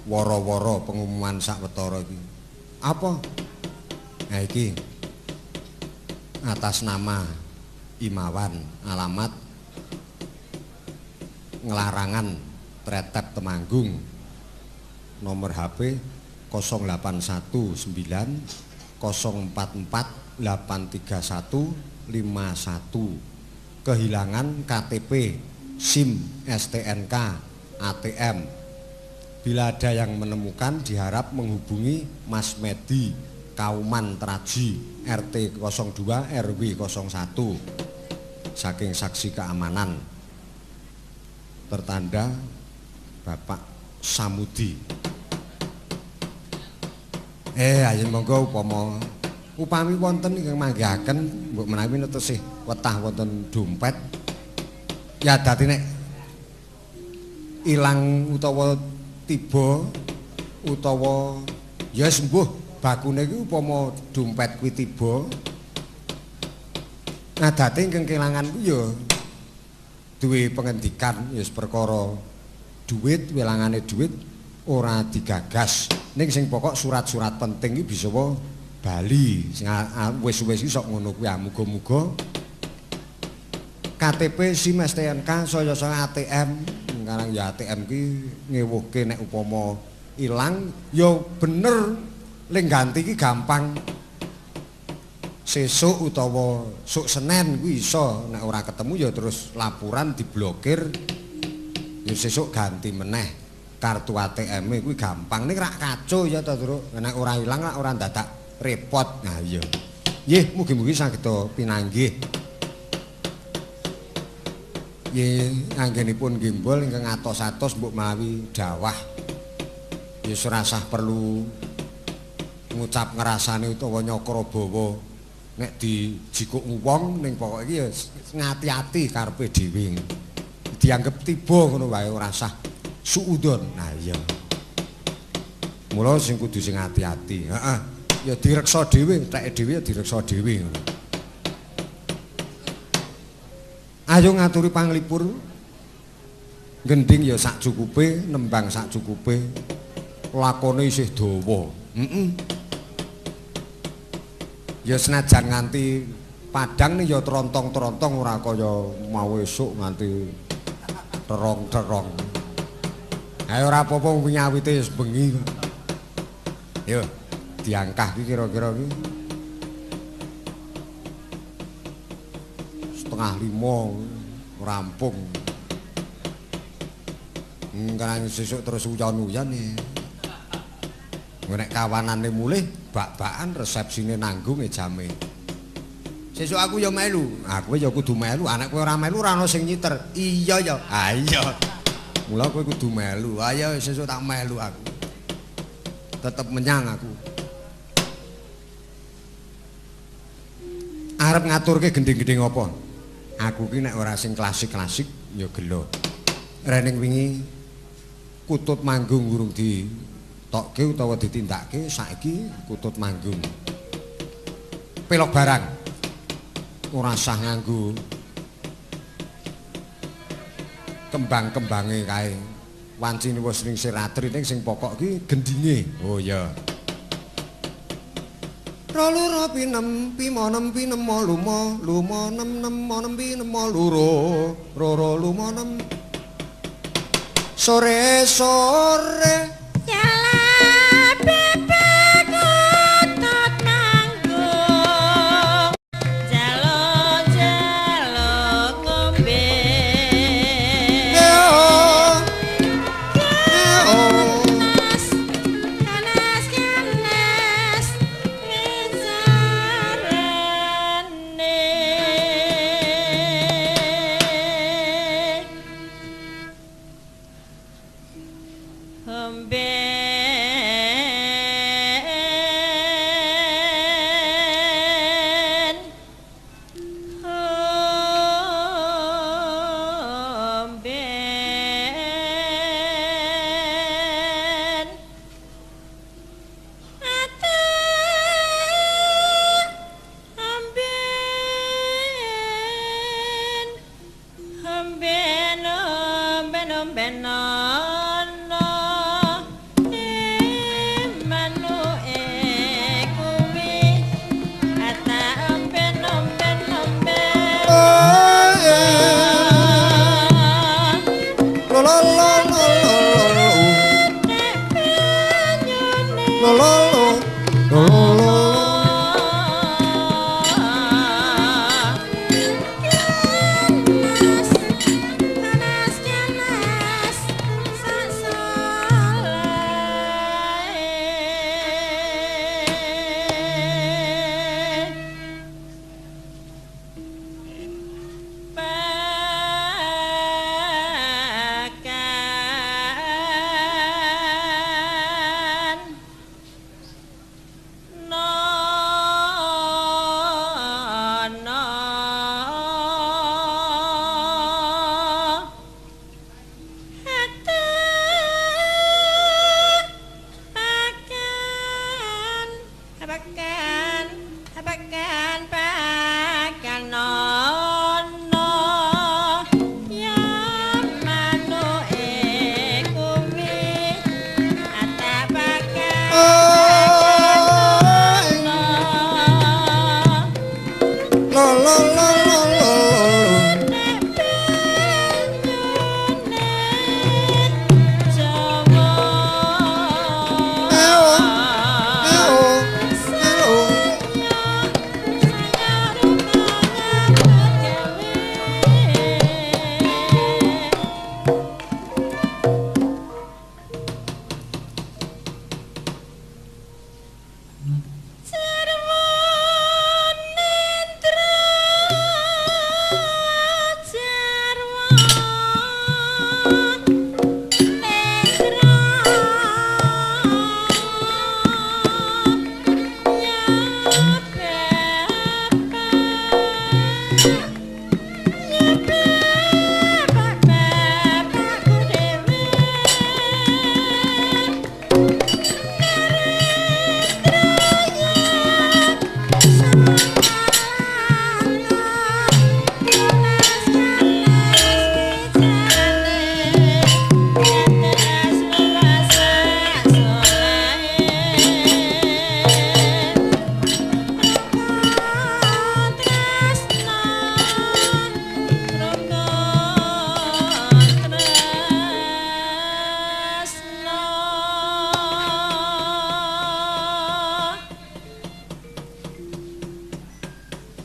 wara-wara pengumuman sawetara iki. Apa? Nah iki atas nama Imawan, alamat Nglarangan Tretep Temanggung, nomor HP 0819 044 831 51. Kehilangan KTP, SIM, STNK, ATM. Bila ada yang menemukan diharap menghubungi Mas Medi Kauman Traji RT 02 RW 01 saking saksi keamanan. Tertanda Bapak Samudi. Ayo monggo upama upami wonten ingkang manggihaken mbok menawi tesih wetah wonten dompet. Ya dadi nek ilang utawa tiba utawa ya sembuh bakune iki upama dompet kuwi tiba. Adate ingkang kelangan kuwi ya duwe pengendikan ya perkara duit, welangane duit ora digagas. Ning sing pokok surat-surat penting iki bisa wae bali. Sing wis-wis iki sok ngono kuwi. Muga-muga KTP, SIM, STNK, saya-saya ATM. Sekarang ya ATM ki ngewuhke nek upama ilang ya bener Ling ganti iki gampang. Sesuk utawa sok Senen kuwi iso, nek ora ketemu ya terus laporan diblokir. Ya sesuk ganti meneh kartu ATM-e kuwi gampang. Ning rak kaco ya ta, Truk. Nek ora ilang rak ora dadak repot. Nah iya. Nggih, mugi-mugi saged pinanggih. Nggih, anggenipun gembol ingkang atos-atos mbok mawi dawah. Ya ora sah perlu ngucap ngrasane utawa nyakra bawa nek dijikuk wong, ning pokoke iki ya ngati-ati karepe dhewe. Dianggep tiba ngono wae ora sah suudon. Nah iya. Mula sing kudu sing ati-ati. Heeh. Ya direksa dhewe, teke dhewe ya direksa dhewe ngono. Ayo ngaturi panglipur. Gending ya sak cukupe, nembang sak cukupe. Lakone isih dawa. Heeh. Ya senajan nganti padang nih ya trontong-trontong ora kaya mau esuk nganti terong-terong. Ayo ora apa-apa wingi awite wis bengi. Yo diangkah iki kira-kira iki 4:30 rampung. Kan sesuk terus uyan-uyan iki. Nek kawanane mulih bak-bakan resepsine nanggung e jame. Sesuk aku ya melu. Aku ya kudu melu, anak kowe ora melu ora ana sing nyiter. Iya ya. Ha iya. Mula kowe kudu melu. Ayo sesuk tak melu aku. Tetep menyang aku. Arep ngaturke gending-gending apa? Aku ki nek ora sing klasik-klasik ya gelo. Rening wingi kutut manggung urung ditokke utawa ditindakke, saiki kutut manggung. Pelok barang. Ora sah nganggo kembang-kembange kae. Wancine wis ning siratri ning sing pokok ki gendinge. Oh iya. Ro loro pi nem pi mo nem pi nem mo lumo lumo nem nem mo nem pi nem mo loro roro lumo nem. Sore sore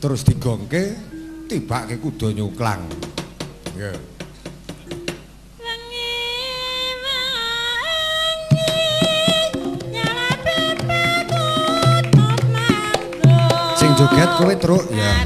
Terus digongke tibake kuda nyungklang. Ya. Sing joget kowe, Truk, ya.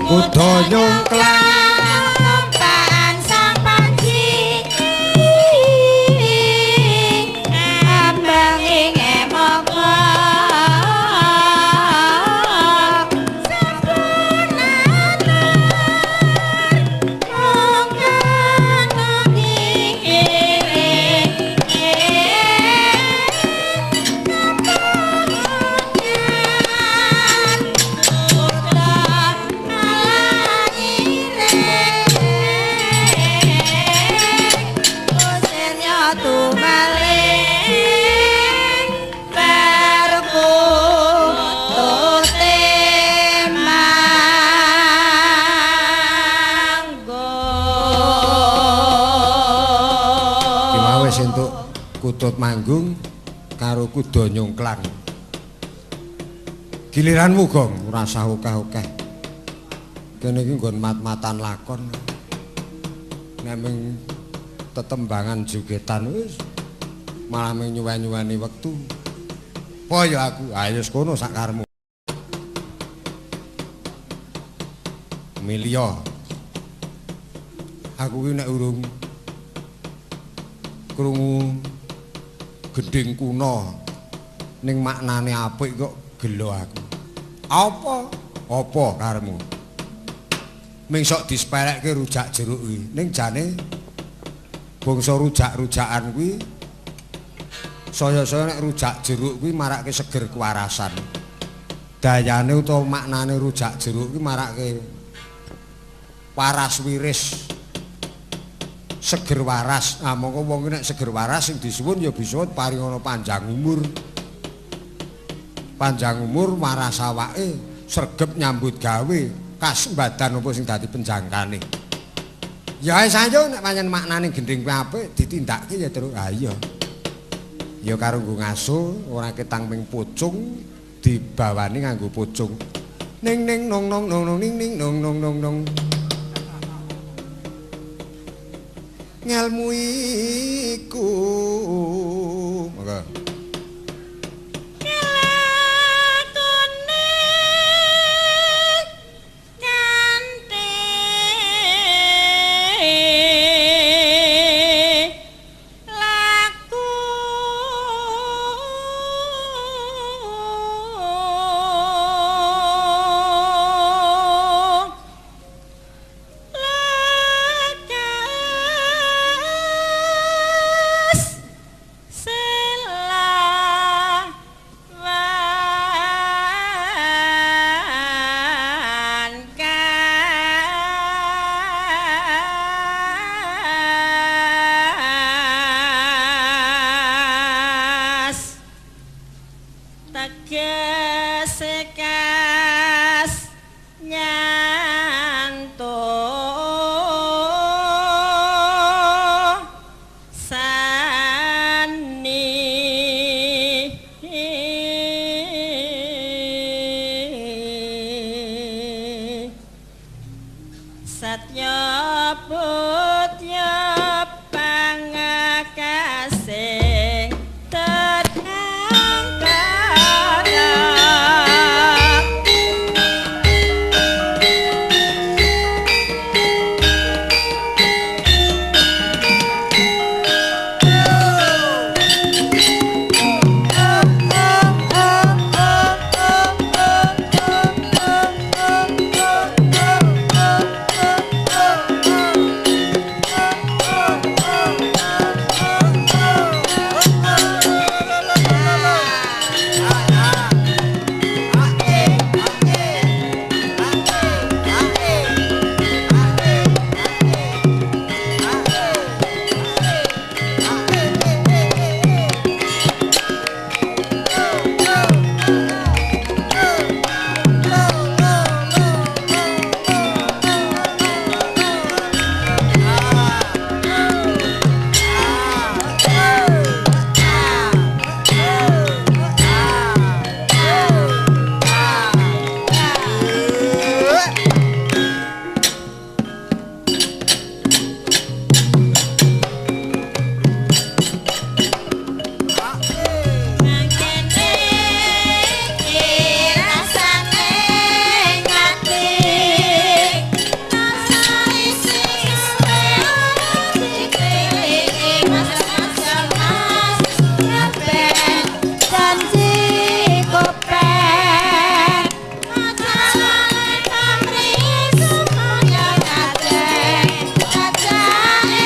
Kuda nyungklang tumpakan sang panji ambange ngemoko sampun atur mung ana ngire Kutut manggung karo kuda nyungklang. Giliranmu, Gong, ora usah akeh-akeh. Kene iki nggon mat-matan lakon. Nek mung tetembangan jogetan wis malah mung nyuwen-nyuweni wektu. Apa ya aku? Ayo wis kono sak karepmu. Milio. Aku ki nek urung krungu gending kuno ning maknane apik kok gelo aku. Apa? Apa karepmu? Ming sok disepelekke rujak jeruk kuwi. Ning jane bangsa rujak-rujakan kuwi saya-saya nek rujak jeruk kuwi marake seger kewarasan. Dayane utawa maknane rujak jeruk kuwi marake waras wiris. Seger waras. Nah, mongko wong nek seger waras sing disuwun ya bisa paringana panjang umur. Panjang umur waras awake, sregep nyambut gawe, kasembadan apa sing dadi penjangkane. Ya wis ayo nek pancen maknane gendhing kuwi apik ditindakke ya terus. Ha iya. Ya karo nggo ngaso ora ketang ping pucung dibawani nganggo pucung. Ning ning nong nong nong nong ning ning nong nong nong nong. Ngelmu iku monggo. Kelakone kanthi laku lekas selak Satya Putya pangakasing tetang kana. Mangkene iki rasane ngati rasane sing suwe dikelingi mas mas kabeh janji kopek ajane pamrih supaya kabeh ajane.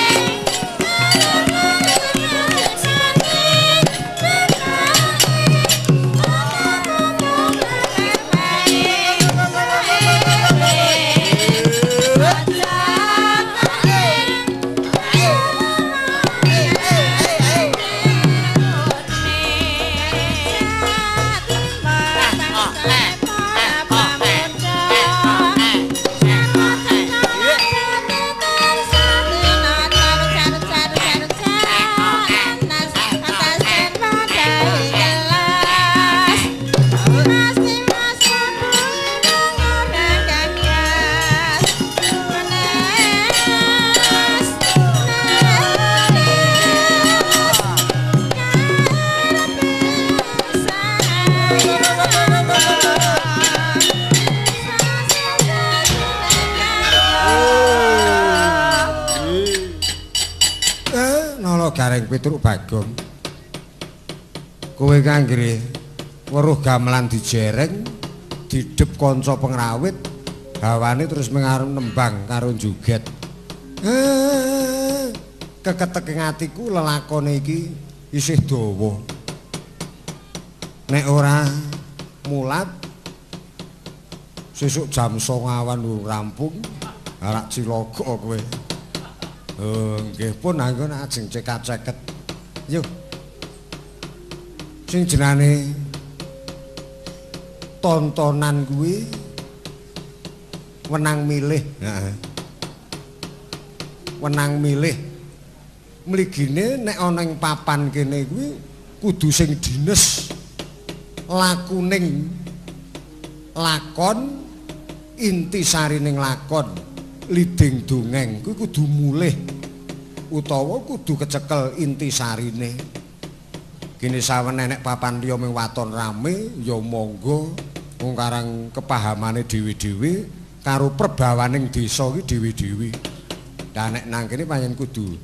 Nala Gareng Petruk Bagong. Kowe kanggere weruh gamelan dijereng, didhep kanca pengrawit, hawane terus mengarep nembang karo joget. Keketeke atiku lelakone iki isih dawa. Nek ora mulat sesuk jam 09.00 awan urung rampung, arak cilaka kowe. Oh, nggih pun anggon ajeng cekat-ceket. Yo. Sing jenane tontonan kuwi wenang milih. Heeh. Wenang milih. Mligine nek ana ing papan kene kuwi kudu sing dines lakuning lakon, intisarining lakon. Liding dongeng kuwi kudu mulih utawa kudu kecekel intisarine. Kene sawen enek papan liya ming waton rame ya monggo, wong karang kepahamane dhewe-dhewe karo perbawaning desa iki dhewe-dhewe. Lah nek nang kene pancen kudu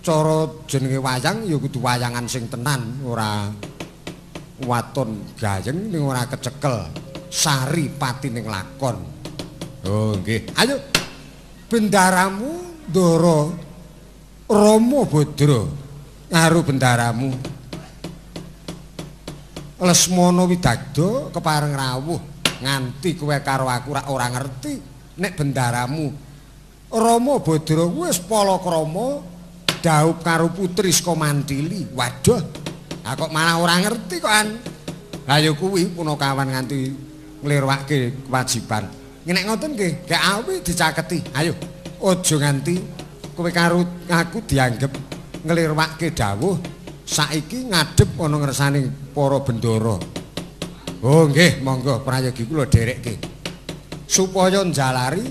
cara jenenge wayang ya kudu wayangan sing tenan, ora waton gayeng ning ora kecekel sari patining lakon. Oh nggih. Ayo bendaramu Ndara Rama Badra karo bendaramu Lesmana Widagda kepareng rawuh nganti kowe karo aku rak ora ngerti nek bendaramu Rama Badra wis palakrama dhaup karo putri saka Mantili. Waduh, kok malah ora ngerti kok an. Lah ya kuwi punakawan nganti nglirwake kewajiban. Nek ngoten nggih, gak awi dicaketi. Ayo, aja nganti kowe karo aku dianggep nglirwake dawuh saiki ngadhep ana ngersane para bendara. Oh nggih, monggo prayogi kula dherekke. Supaya njalari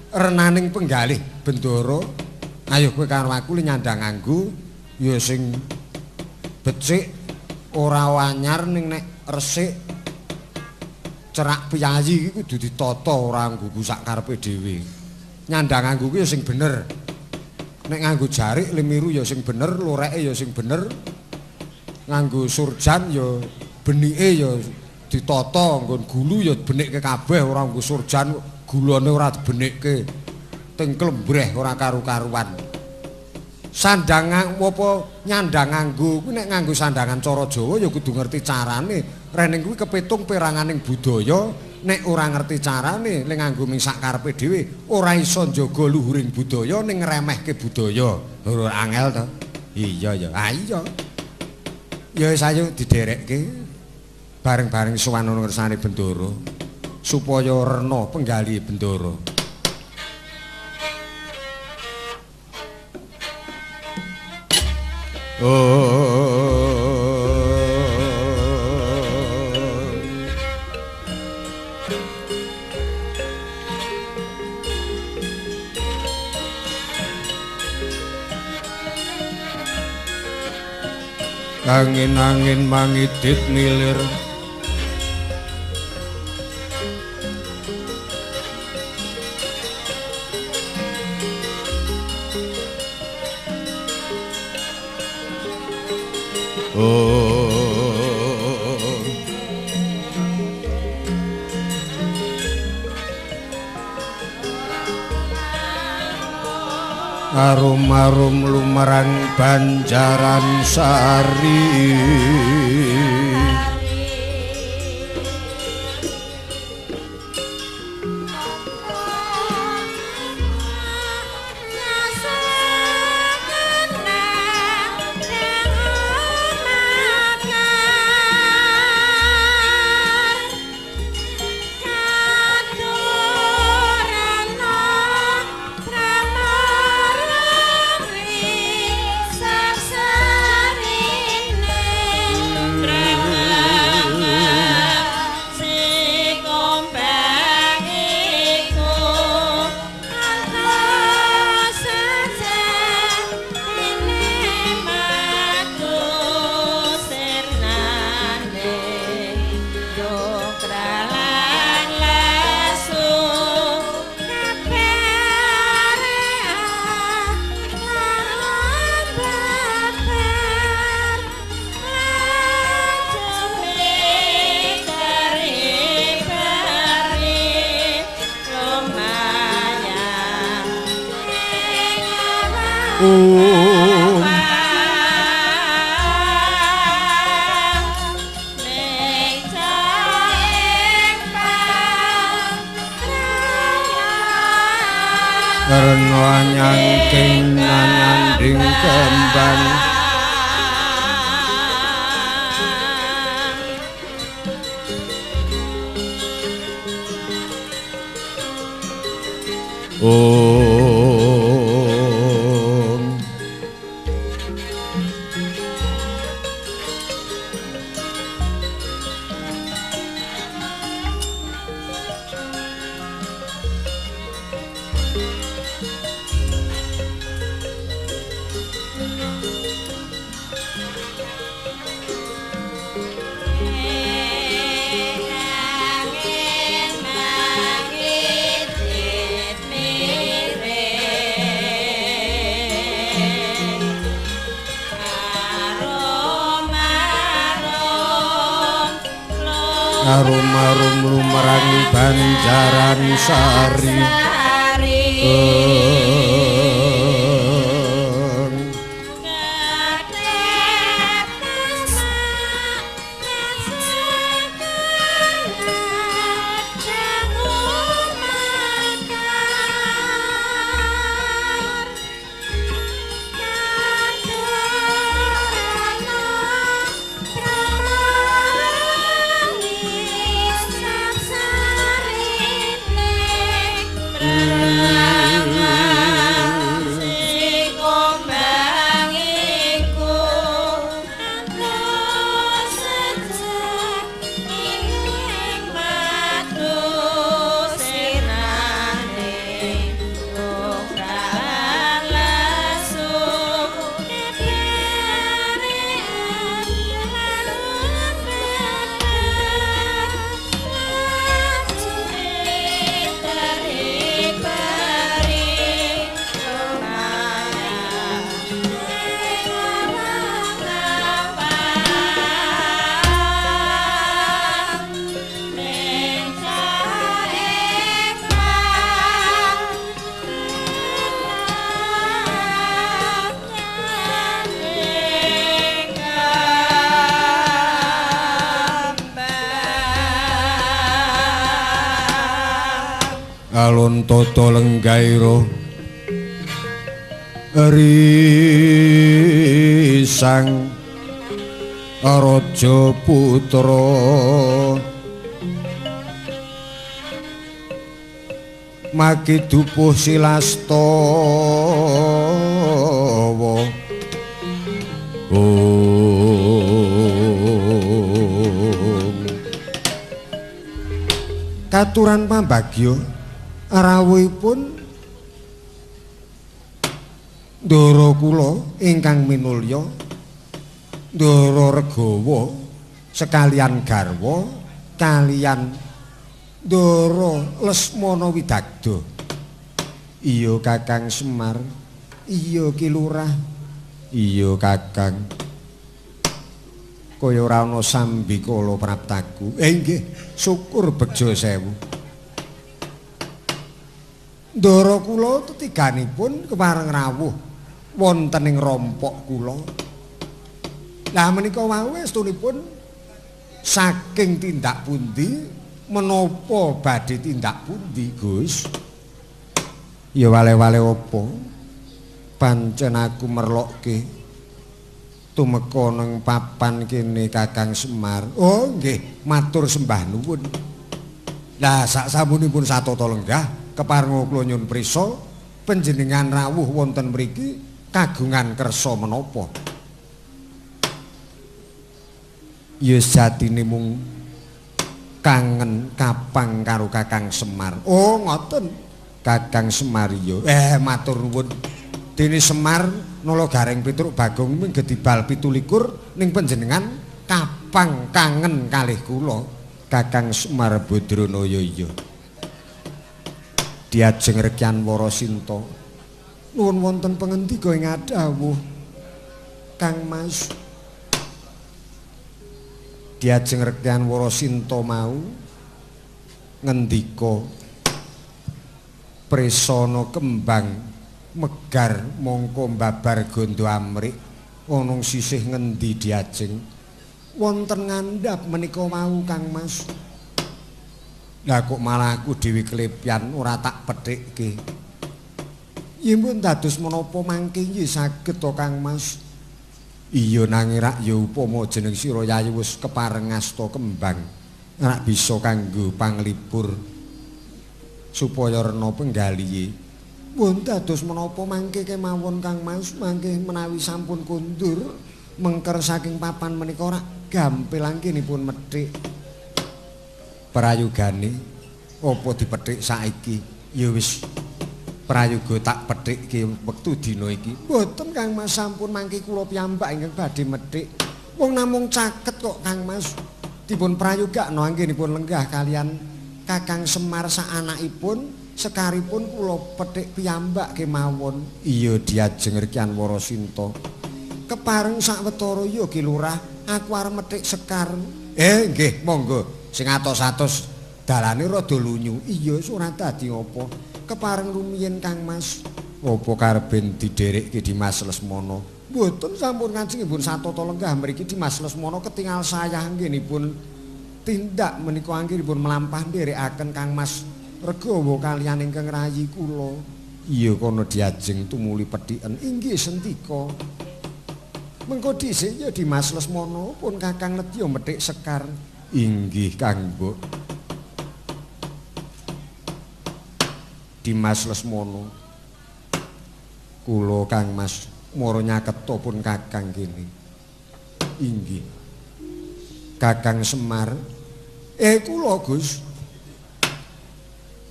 renaning penggalih Bendara. Ayo kowe karo aku li nyandang nganggo ya sing becik ora anyar ning nek resik cerak piyayi iki kudu ditata ora nggugu sak karepe dhewe. Nyandang nganggo kuwi ya sing bener. Nek nganggo jarik lemiru ya sing bener, loreke ya sing bener. Nganggo surjan ya benike ya ditata, nggon gulu ya benikke kabeh, ora nggo surjan gulane ora dibenikke. Teng klembreh ora karu-karuan. Sandang apa nyandang nganggo kuwi nek nganggo sandangan cara Jawa ya kudu ngerti carane. Rening kuwi kepitung peranganing budaya, nek ora ngerti carane nek nganggo ming sak karepe dhewe ora iso njaga luhuring budaya ning ngremehke budaya. Ora angel to? Iya ya. Ah iya. Ya wis ayo diderekke bareng-bareng sowan ana ngersane Bendara supaya rena penggali Bendara. Angin-angin mangidit milir arum-arum lumerang Banjaran Sari. Karena nyangking nanyanding kembang Arum-arum lumerang Banjaran Sari. Alon tata lenggaira risang raja putra makidupuh silastawa. Om katuran pambagya rawuhipun ndara kula ingkang minulya ndara Regawa sekalian garwa kalian ndara Lesmana Widagda. Iya Kakang Semar, iya Ki Lurah, iya Kakang. Kaya ora ana sambikala praptaku. Nggih, syukur bejo sewu. Ndara kula tetiganipun kepareng rawuh wonten ing rompok kula. Lah menika wau estunipun saking tindak pundi menapa badhe tindak pundi, Gus? Ya wale-wale apa? Pancen aku merlokke tumeka nang papan kene Kakang Semar. Oh nggih, matur sembah nuwun. Lah sak sampunipun satata lenggah keparenga kula nyuwun prisa panjenengan rawuh wonten mriki kagungan kersa menapa? Ya sejatine mung kangen kapang karo Kakang Semar. Oh ngoten Kakang Semar ya. Matur nuwun. Dene Semar nala Gareng Petruk Bagong ming gedibal 27 ning panjenengan kapang kangen kalih kula Kakang Semar Badranaya. Iya. Diajeng Rekyan Warasinta nuwun wonten pangendika ing adhawuh Kang Mas. Diajeng Rekyan Warasinta mau ngendika presana kembang megar mongko mbabar gondo amrik ana sisih ngendi diajeng wonten ngandhap menika wau Kang Mas. Lah kok malah aku dhewe klepyan ora tak pethikke. Yen pun dados menapa mangke nggih saged to Kang Mas. Iya nanging rak ya upama jeneng sira Yayi wis kepareng ngasta kembang rak bisa kanggo panglipur supaya rena penggalihe. Pun dados menapa mangke kemawon Kang Mas, mangke menawi sampun kondur mengker saking papan menika rak gampil anggenipun methik. Prayogane apa dipethik saiki? Ya wis prayoga tak pethikke wektu dina iki. Mboten Kang Mas, sampun mangke kula piyambak ingkang badhe methik. Wong namung caket kok Kang Mas. Dipun prayogakno anggenipun lenggah kalian Kakang Semar sakanakipun sekaripun kula pethik piyambak kemawon. Iya diajeng Rekyan Warasinta. Kepareng sawetara ya Ki Lurah, aku arep methik sekar. Nggih, monggo. Sing atos-atos dalane rada lunyu. Iya ora dadi apa. Kepareng rumiyin Kang Mas. Apa karepen didherekke Dimas Lesmana? Mboten, sampun kajengipun satata lenggah mriki Dimas Lesmana ketingal sayah anggenipun tindak menika anggenipun mlampah nderekaken Kang Mas Regawa kaliyan ingkang rayi kula. Iya kono diajeng tumuli pethiken. Inggih sendika. Mengko dhisik ya Dimas Lesmana pun Kakang nedya methik sekar. Inggih Kang Mbok. Dimas Lesmana kula Kang Mas mara nyaketa pun Kakang kene. Inggih. Kakang Semar. Kula Gus.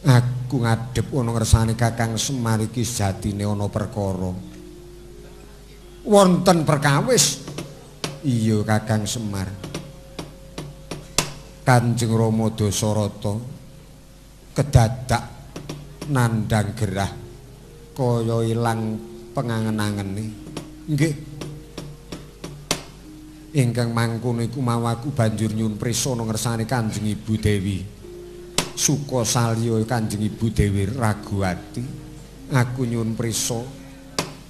Aku ngadhep ana ngersane Kakang Semar iki sejatine ana perkara. Wonten perkawis. Iya Kakang Semar. Kanjeng Rama Dasarata kedadak nandhang gerah kaya ilang pengangen-angene. Nggih. Ingkang mangkono iku mau aku banjur nyuwun prisa ngersane Kanjeng Ibu Dewi. Suka salya Kanjeng Ibu Dewi Raguwati, aku nyuwun prisa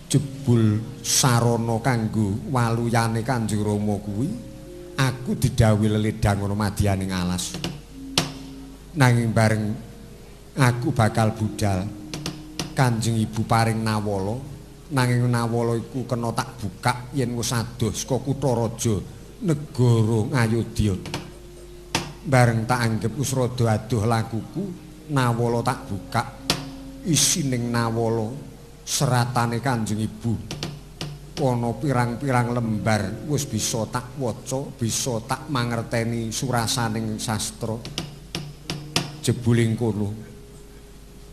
jebul sarana kanggo waluyane Kanjeng Rama kuwi aku didhawuhi leledhang ana madyaning alas. Nanging bareng Aku bakal budal. Kanjeng Ibu paring nawala, nanging nawala iku kena tak bukak yen wis adoh saka kutha raja negara Ngayodya. Bareng tak anggep wis rada adoh lakuku, nawala tak bukak. Isining nawala seratane Kanjeng Ibu ana pirang-pirang lembar wis bisa tak waca, bisa tak mangerteni surasaning sastra. Jebuling kono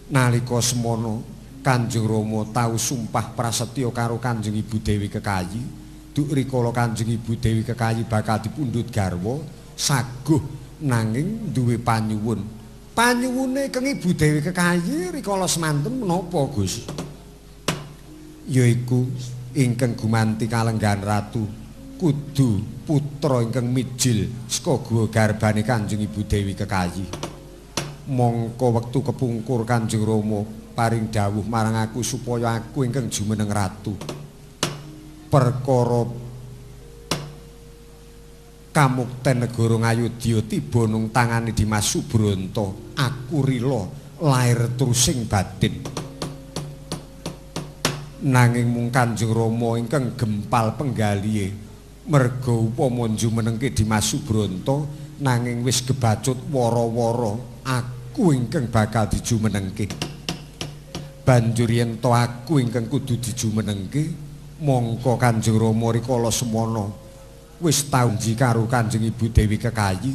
nalika semono Kanjeng Rama tau sumpah prasetya karo Kanjeng Ibu Dewi Kekayi. Duk rikala Kanjeng Ibu Dewi Kekayi bakal dipundhut garwa saguh nanging duwe panyuwun. Panyuwune keng Ibu Dewi Kekayi rikala semanten menapa, Gus? Yaiku ingkang gumanti kalenggahan ratu kudu putra ingkang mijil saka guwa garbane Kanjeng Ibu Dewi Kekayi. Mongko wektu kepungkur Kanjeng Rama paring dawuh marang aku supaya aku ingkang jumeneng ratu. Perkara kamukten negara Ngayodya tiba nang tangane Dimas Subronto, aku rila lair trusing batin. Nanging mung Kanjeng Rama ingkang gempal penggalihe, merga upama jumenengke Dimas Subronto nanging wis gebacut wara-wara, aku ingkang bakal dijumenengke. Banjur yen to aku ingkang kudu dijumenengke, mongko Kanjeng Rama rikala semono wis tau nji karo Kanjeng Ibu Dewi Kekayi.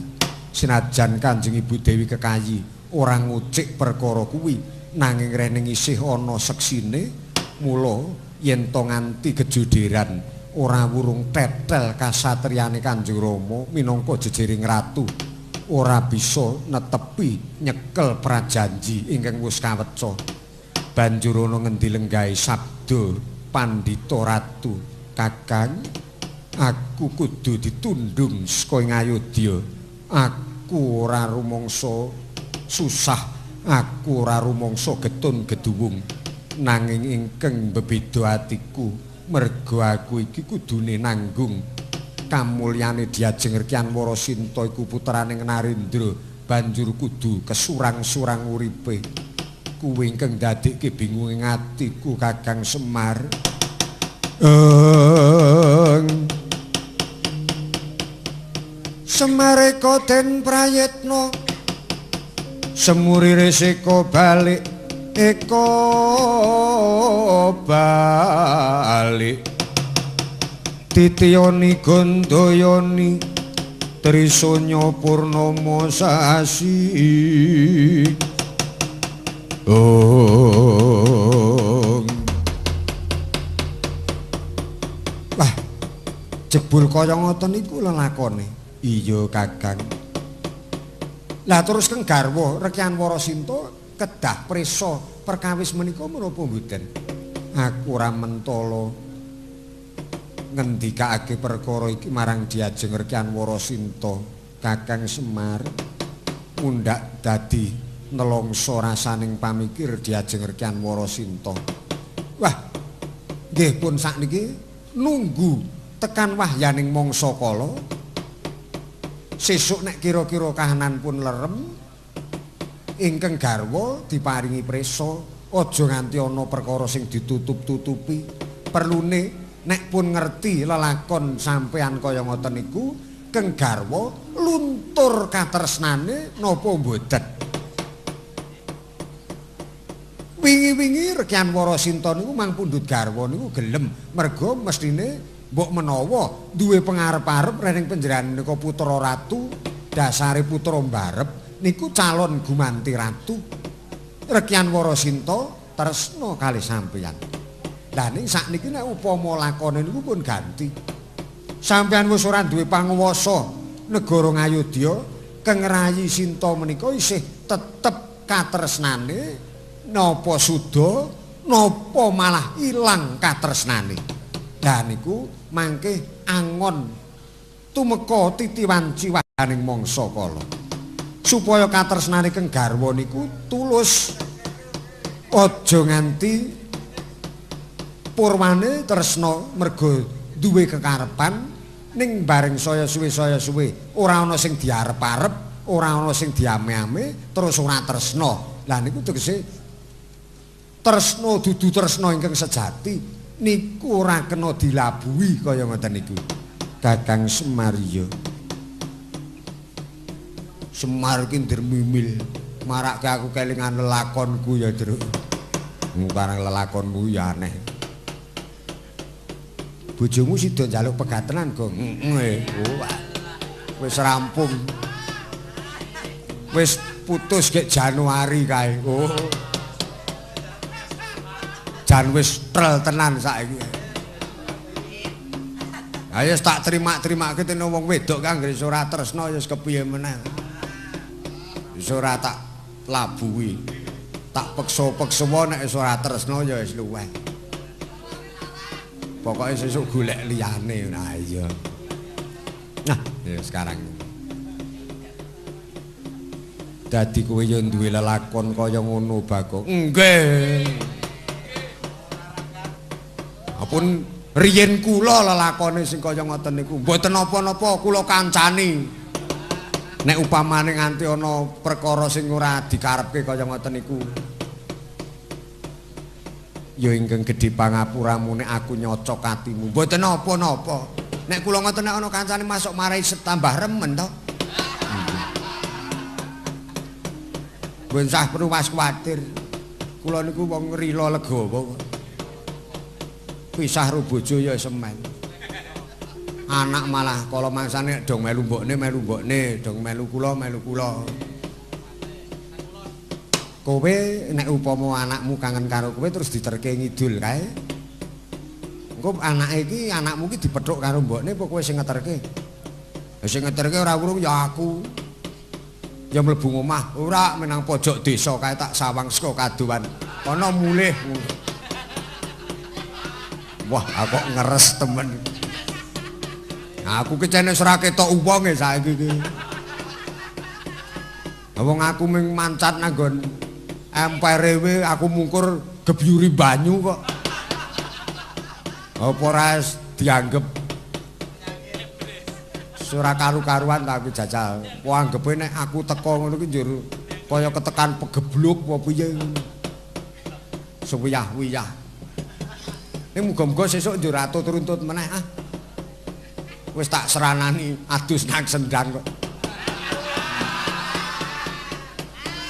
Senajan Kanjeng Ibu Dewi Kekayi ora ngucik perkara kuwi, nanging rening isih ana seksine. Mula yen to nganti kejoderan ora wurung tetel kasatriyane Kanjeng Rama minangka jejering ratu, ora bisa netepi nyekel prajanji ingkang wis kaweca. Banjur ana ngendi lenggahe sabda pandhita ratu, "Kakang, aku kudu ditundung saka Ngayodya. Aku ora rumangsa susah, aku ora rumangsa getun geduwung. Nanging ingkang bebeda atiku, merga aku iki kudune nanggung kamulyane Diajeng Rekyan Warasinta iku putraning Narendra, banjur kudu kesurang-surang uripe. Kuwi ingkang ndadekke bingung ing atiku, Kakang Semar." Semareka den prayitna semuri resika balik eka balik titiyoni gondoyoni trisanya purnama sasi. Wah, jebul kaya ngoten niku lelakone. Iya, Kakang. Lah terus keng garwa Rekyan Warasinta kedah prisa perkawis menika menapa mboten? Aku ora mentala ngendikake perkara iki marang Diajeng Rekyan Warasinta, Kakang Semar. Mundhak dadi nelongso rasaning pamikir Diajeng Rekyan Warasinta. Wah, nggih pun sakniki nunggu tekan wahyaning mangsa kala. Sesuk nek kira-kira kahanan pun lerem, ingkang garwa diparingi prisa, aja nganti ana perkara sing ditutup-tutupi. Perlune nek pun ngerti lelakon sampean kaya ngoten niku, keng garwa luntur katresnane napa mboten? Wingi-wingi Rekyan Warasinta niku mang pundhut garwa niku gelem, merga mestine mbok menawa duwe pengarep-arep rening panjenengan menika putra ratu, dasare putra mbarep niku calon gumanti ratu. Rekyan Warasinta tresna kalih sampeyan. Lah ning sakniki nek upama lakone niku pun ganti. Sampeyan wis ora duwe panguwasa negara Ngayodya, keng Rayi Sinta menika isih tetep katresnane napa suda napa malah ilang katresnane. Lah niku mangke angon tumeka titiwanci wahyaning mangsa kala. Supaya katresnane keng garwa niku tulus, aja nganti purwane tresna merga duwe kekarepan, ning bareng saya suwe ora ana sing diarep-arep, ora ana sing diame-ame, terus ora tresna. Lah niku tegese tresna dudu tresna ingkang sejati niku ora kena dilabuhi kaya ngoten niku. Kakang Semar ya. Semar ki ndermimil marake aku kelingan lelakonku ya, Truk. Karang lelakonmu ya aneh. Bojomu sida njaluk pegatenan, Gong. Heeh. Wis rampung. Wis putus gek Januari kae. Oh. Jan wis trel tenan saiki. Ayo tak terima-terimake tene wong wedok kang anggere ora tresna ya wis kepiye meneh. Wis ora tak labuhi. Tak peksa-peksa nek wis ora tresna ya wis luweh. Pokoke sesuk golek liyane. Nah iya. Nah, ya sekarang. Dadi kowe ya duwe lelakon kaya ngono, Bagong. Nggih. Apun riyen kula lelakone sing kaya ngoten niku mboten napa-napa kula kancani. Nek upamane nganti ana perkara sing ora dikarepke kaya ngoten niku. Ya ingkang gedhe pangapuramu nek aku nyocok atimu. Mboten napa-napa. Nek kula ngoten nek ana kancane masuk marai tambah remen to. Mboten sah perlu was kuwatir. Kula niku wong rila legawa. Pisah ro bojo ya semen. Anak malah kala mangsane dong melu mbokne melu mbokne, dong melu kula melu kula. Kowe nek upama anakmu kangen karo kowe terus diterke ngidul kae. Engko anake iki anakmu iki dipethuk karo mbokne apa kowe sing ngeterke? Lah sing ngeterke ora urung ya aku. Ya mlebu omah, ora menang pojok desa kae tak sawang saka kadowan. Kono mulih. Wah, aku kok ngeres temen. Aku ki cene ora ketok wong e saiki iki. Wong aku ming mancat nanggon empere we aku mungkur gebyuri banyu kok. Apa ora dianggep ora karu-karuan ta aku jajal. Apa anggepe nek aku teko ngono ki njur kaya ketekan pegebluk apa piye ngono. Suwiyah-wiyah. Ning muga-muga sesuk njur atut runtut meneh ah. Wis tak seranani adus nang sendang kok.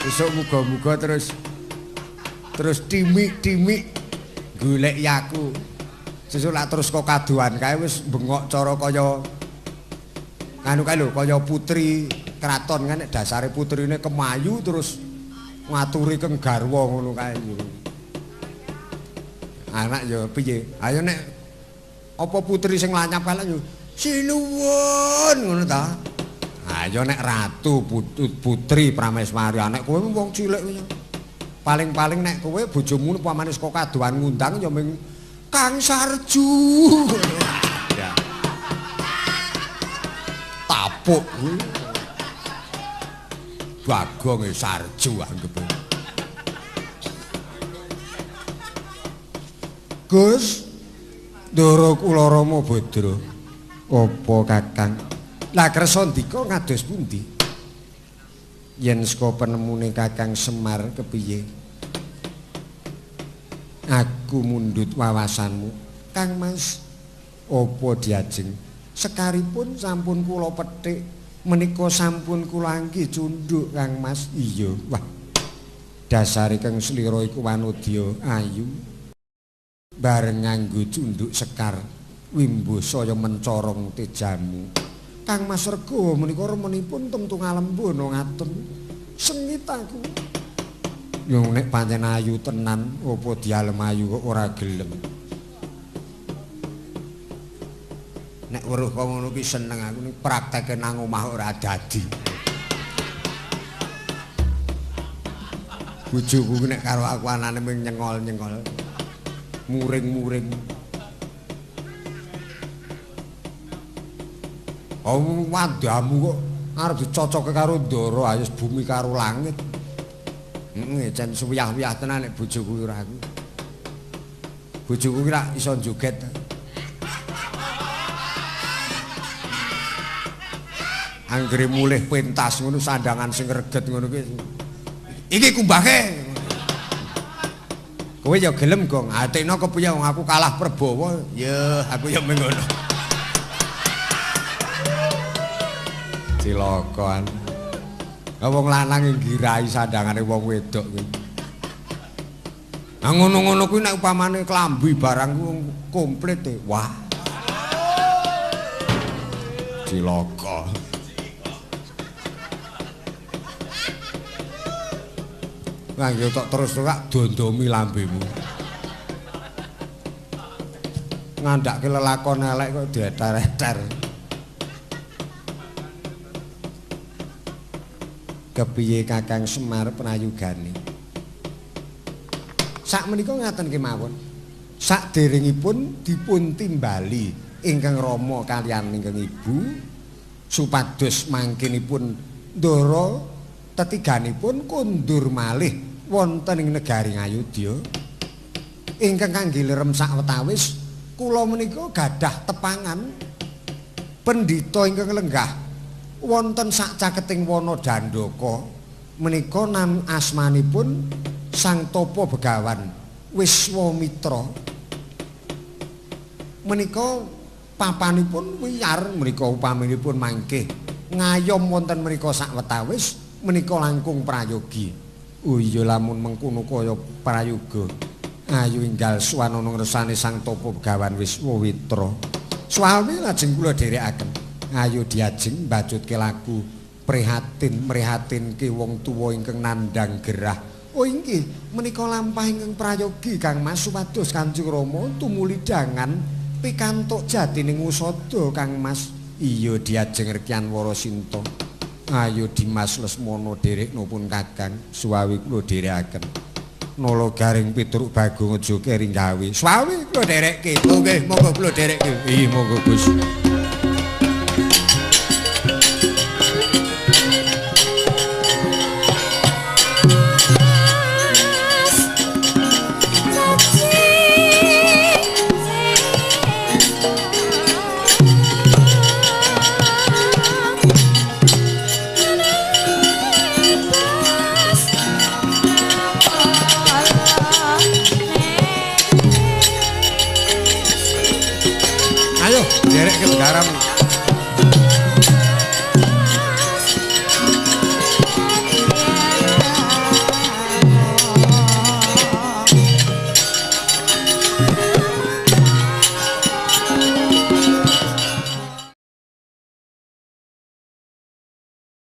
Besok muga-muga terus timik-timik golek aku. Sesuk lak terus kok kadohan kae wis bengok cara kaya nganu kae lho, kaya putri kraton kan nek dasare putrine kemayu terus ngaturi keng garwa ngono kae yo. Anak yo piye? Ayo nek apa putri sing lanyap kae yo sinuwun ngono ta. Ayo nek ratu putri Prameswari anek kowe wong cilik paling-paling nek kowe bojomu upamane saka kadohan ngundang ya ming Kang Sarju. Ya. Tapuk kuwi. Bagong Sarju anggepe. Gus Ndara kula Rama Badra. Apa Kakang? Lah kersa ndika ngados pundi? Yen saka penemune Kakang Semar kepiye? Aku mundhut wawasanmu, Kang Mas. Apa diajeng? Sekaripun sampun kula petik, menika sampun kula anggi cundhuk Kang Mas. Iya, wah. Dasare kang slira iku wanodya ayu. Bareng nganggo cundhuk sekar, wimbo saya mencorong tejamu. Kang Mas Rego menika remenipun tentu ngalembana ngaten. Sengit aku. Yo nek pancen ayu tenan, apa dialem ayu kok ora gelem. Nek weruh kok ngono ki seneng aku ning prakteke nang omah ora dadi. Bojoku ki nek karo aku anane mung nyengol-nyengol. Muring-muring. Oh, wandamu kok arep dicocokke karo Ndara, ayo bumi karo langit. Heeh, jan suwiyah-wiyah tenan nek bojoku ora aku. Bojoku ki rak iso joget. Anggere mulih pentas ngono sandangan sing reget ngono ki. Iki kumbake. Kowe ya gelem, Gong. Atekno kepiye wong aku kalah Prabowo. Ya, aku ya mengono. Cilakan. Lah wong lanang nggirai sandangane wong wedok kuwi. Nah ngono-ngono kuwi nek upamane klambi barang kuwi komplit e. Wah. Cilaka. Nganggo tok terus tok dondomi lambemu. Ngandhake lelakon elek kok dieter-eter. Kepiye Kakang Semar prayogane? Sakmenika ngaten kemawon. Saderengipun dipun timbali ingkang rama kaliyan ingkang ibu supados mangkinipun ndara tetiganipun kondur malih wonten ing negari Ngayodya. Ingkang kangge lerem sawetawis kula menika gadah tepangan pendhita ingkang lenggah wonten sak caketing wana Dandaka menika nam asmanipun Sang Tapa Begawan Wiswamitra. Menika papanipun wiyar menika upaminipun mangke ngayom wonten mriku sawetawis menika langkung prayogi. Oh iya lamun mengkono kaya prayoga. Ayo enggal suwanana ngersane Sang Tapa Begawan Wiswamitra. Suwawi lajeng kula dherekaken. Ayo diajeng mbacutke lagu prihatin mrihatinke wong tuwa ingkang nandhang gerah. Oh inggih menika lampah ingkang prayogi Kang Mas supados Kanjeng Rama tumuli dangan pikantuk jatining usada Kang Mas. Iya diajeng Rekyan Warasinta. Ayo Dimas Lesmana dherekno pun Kakang suwawi kula dherekaken. Nala Garing Petruk Bagong aja keri gawe. Suwawi kula dherekke. Oh nggih monggo kula dherekke. Iya monggo Gus.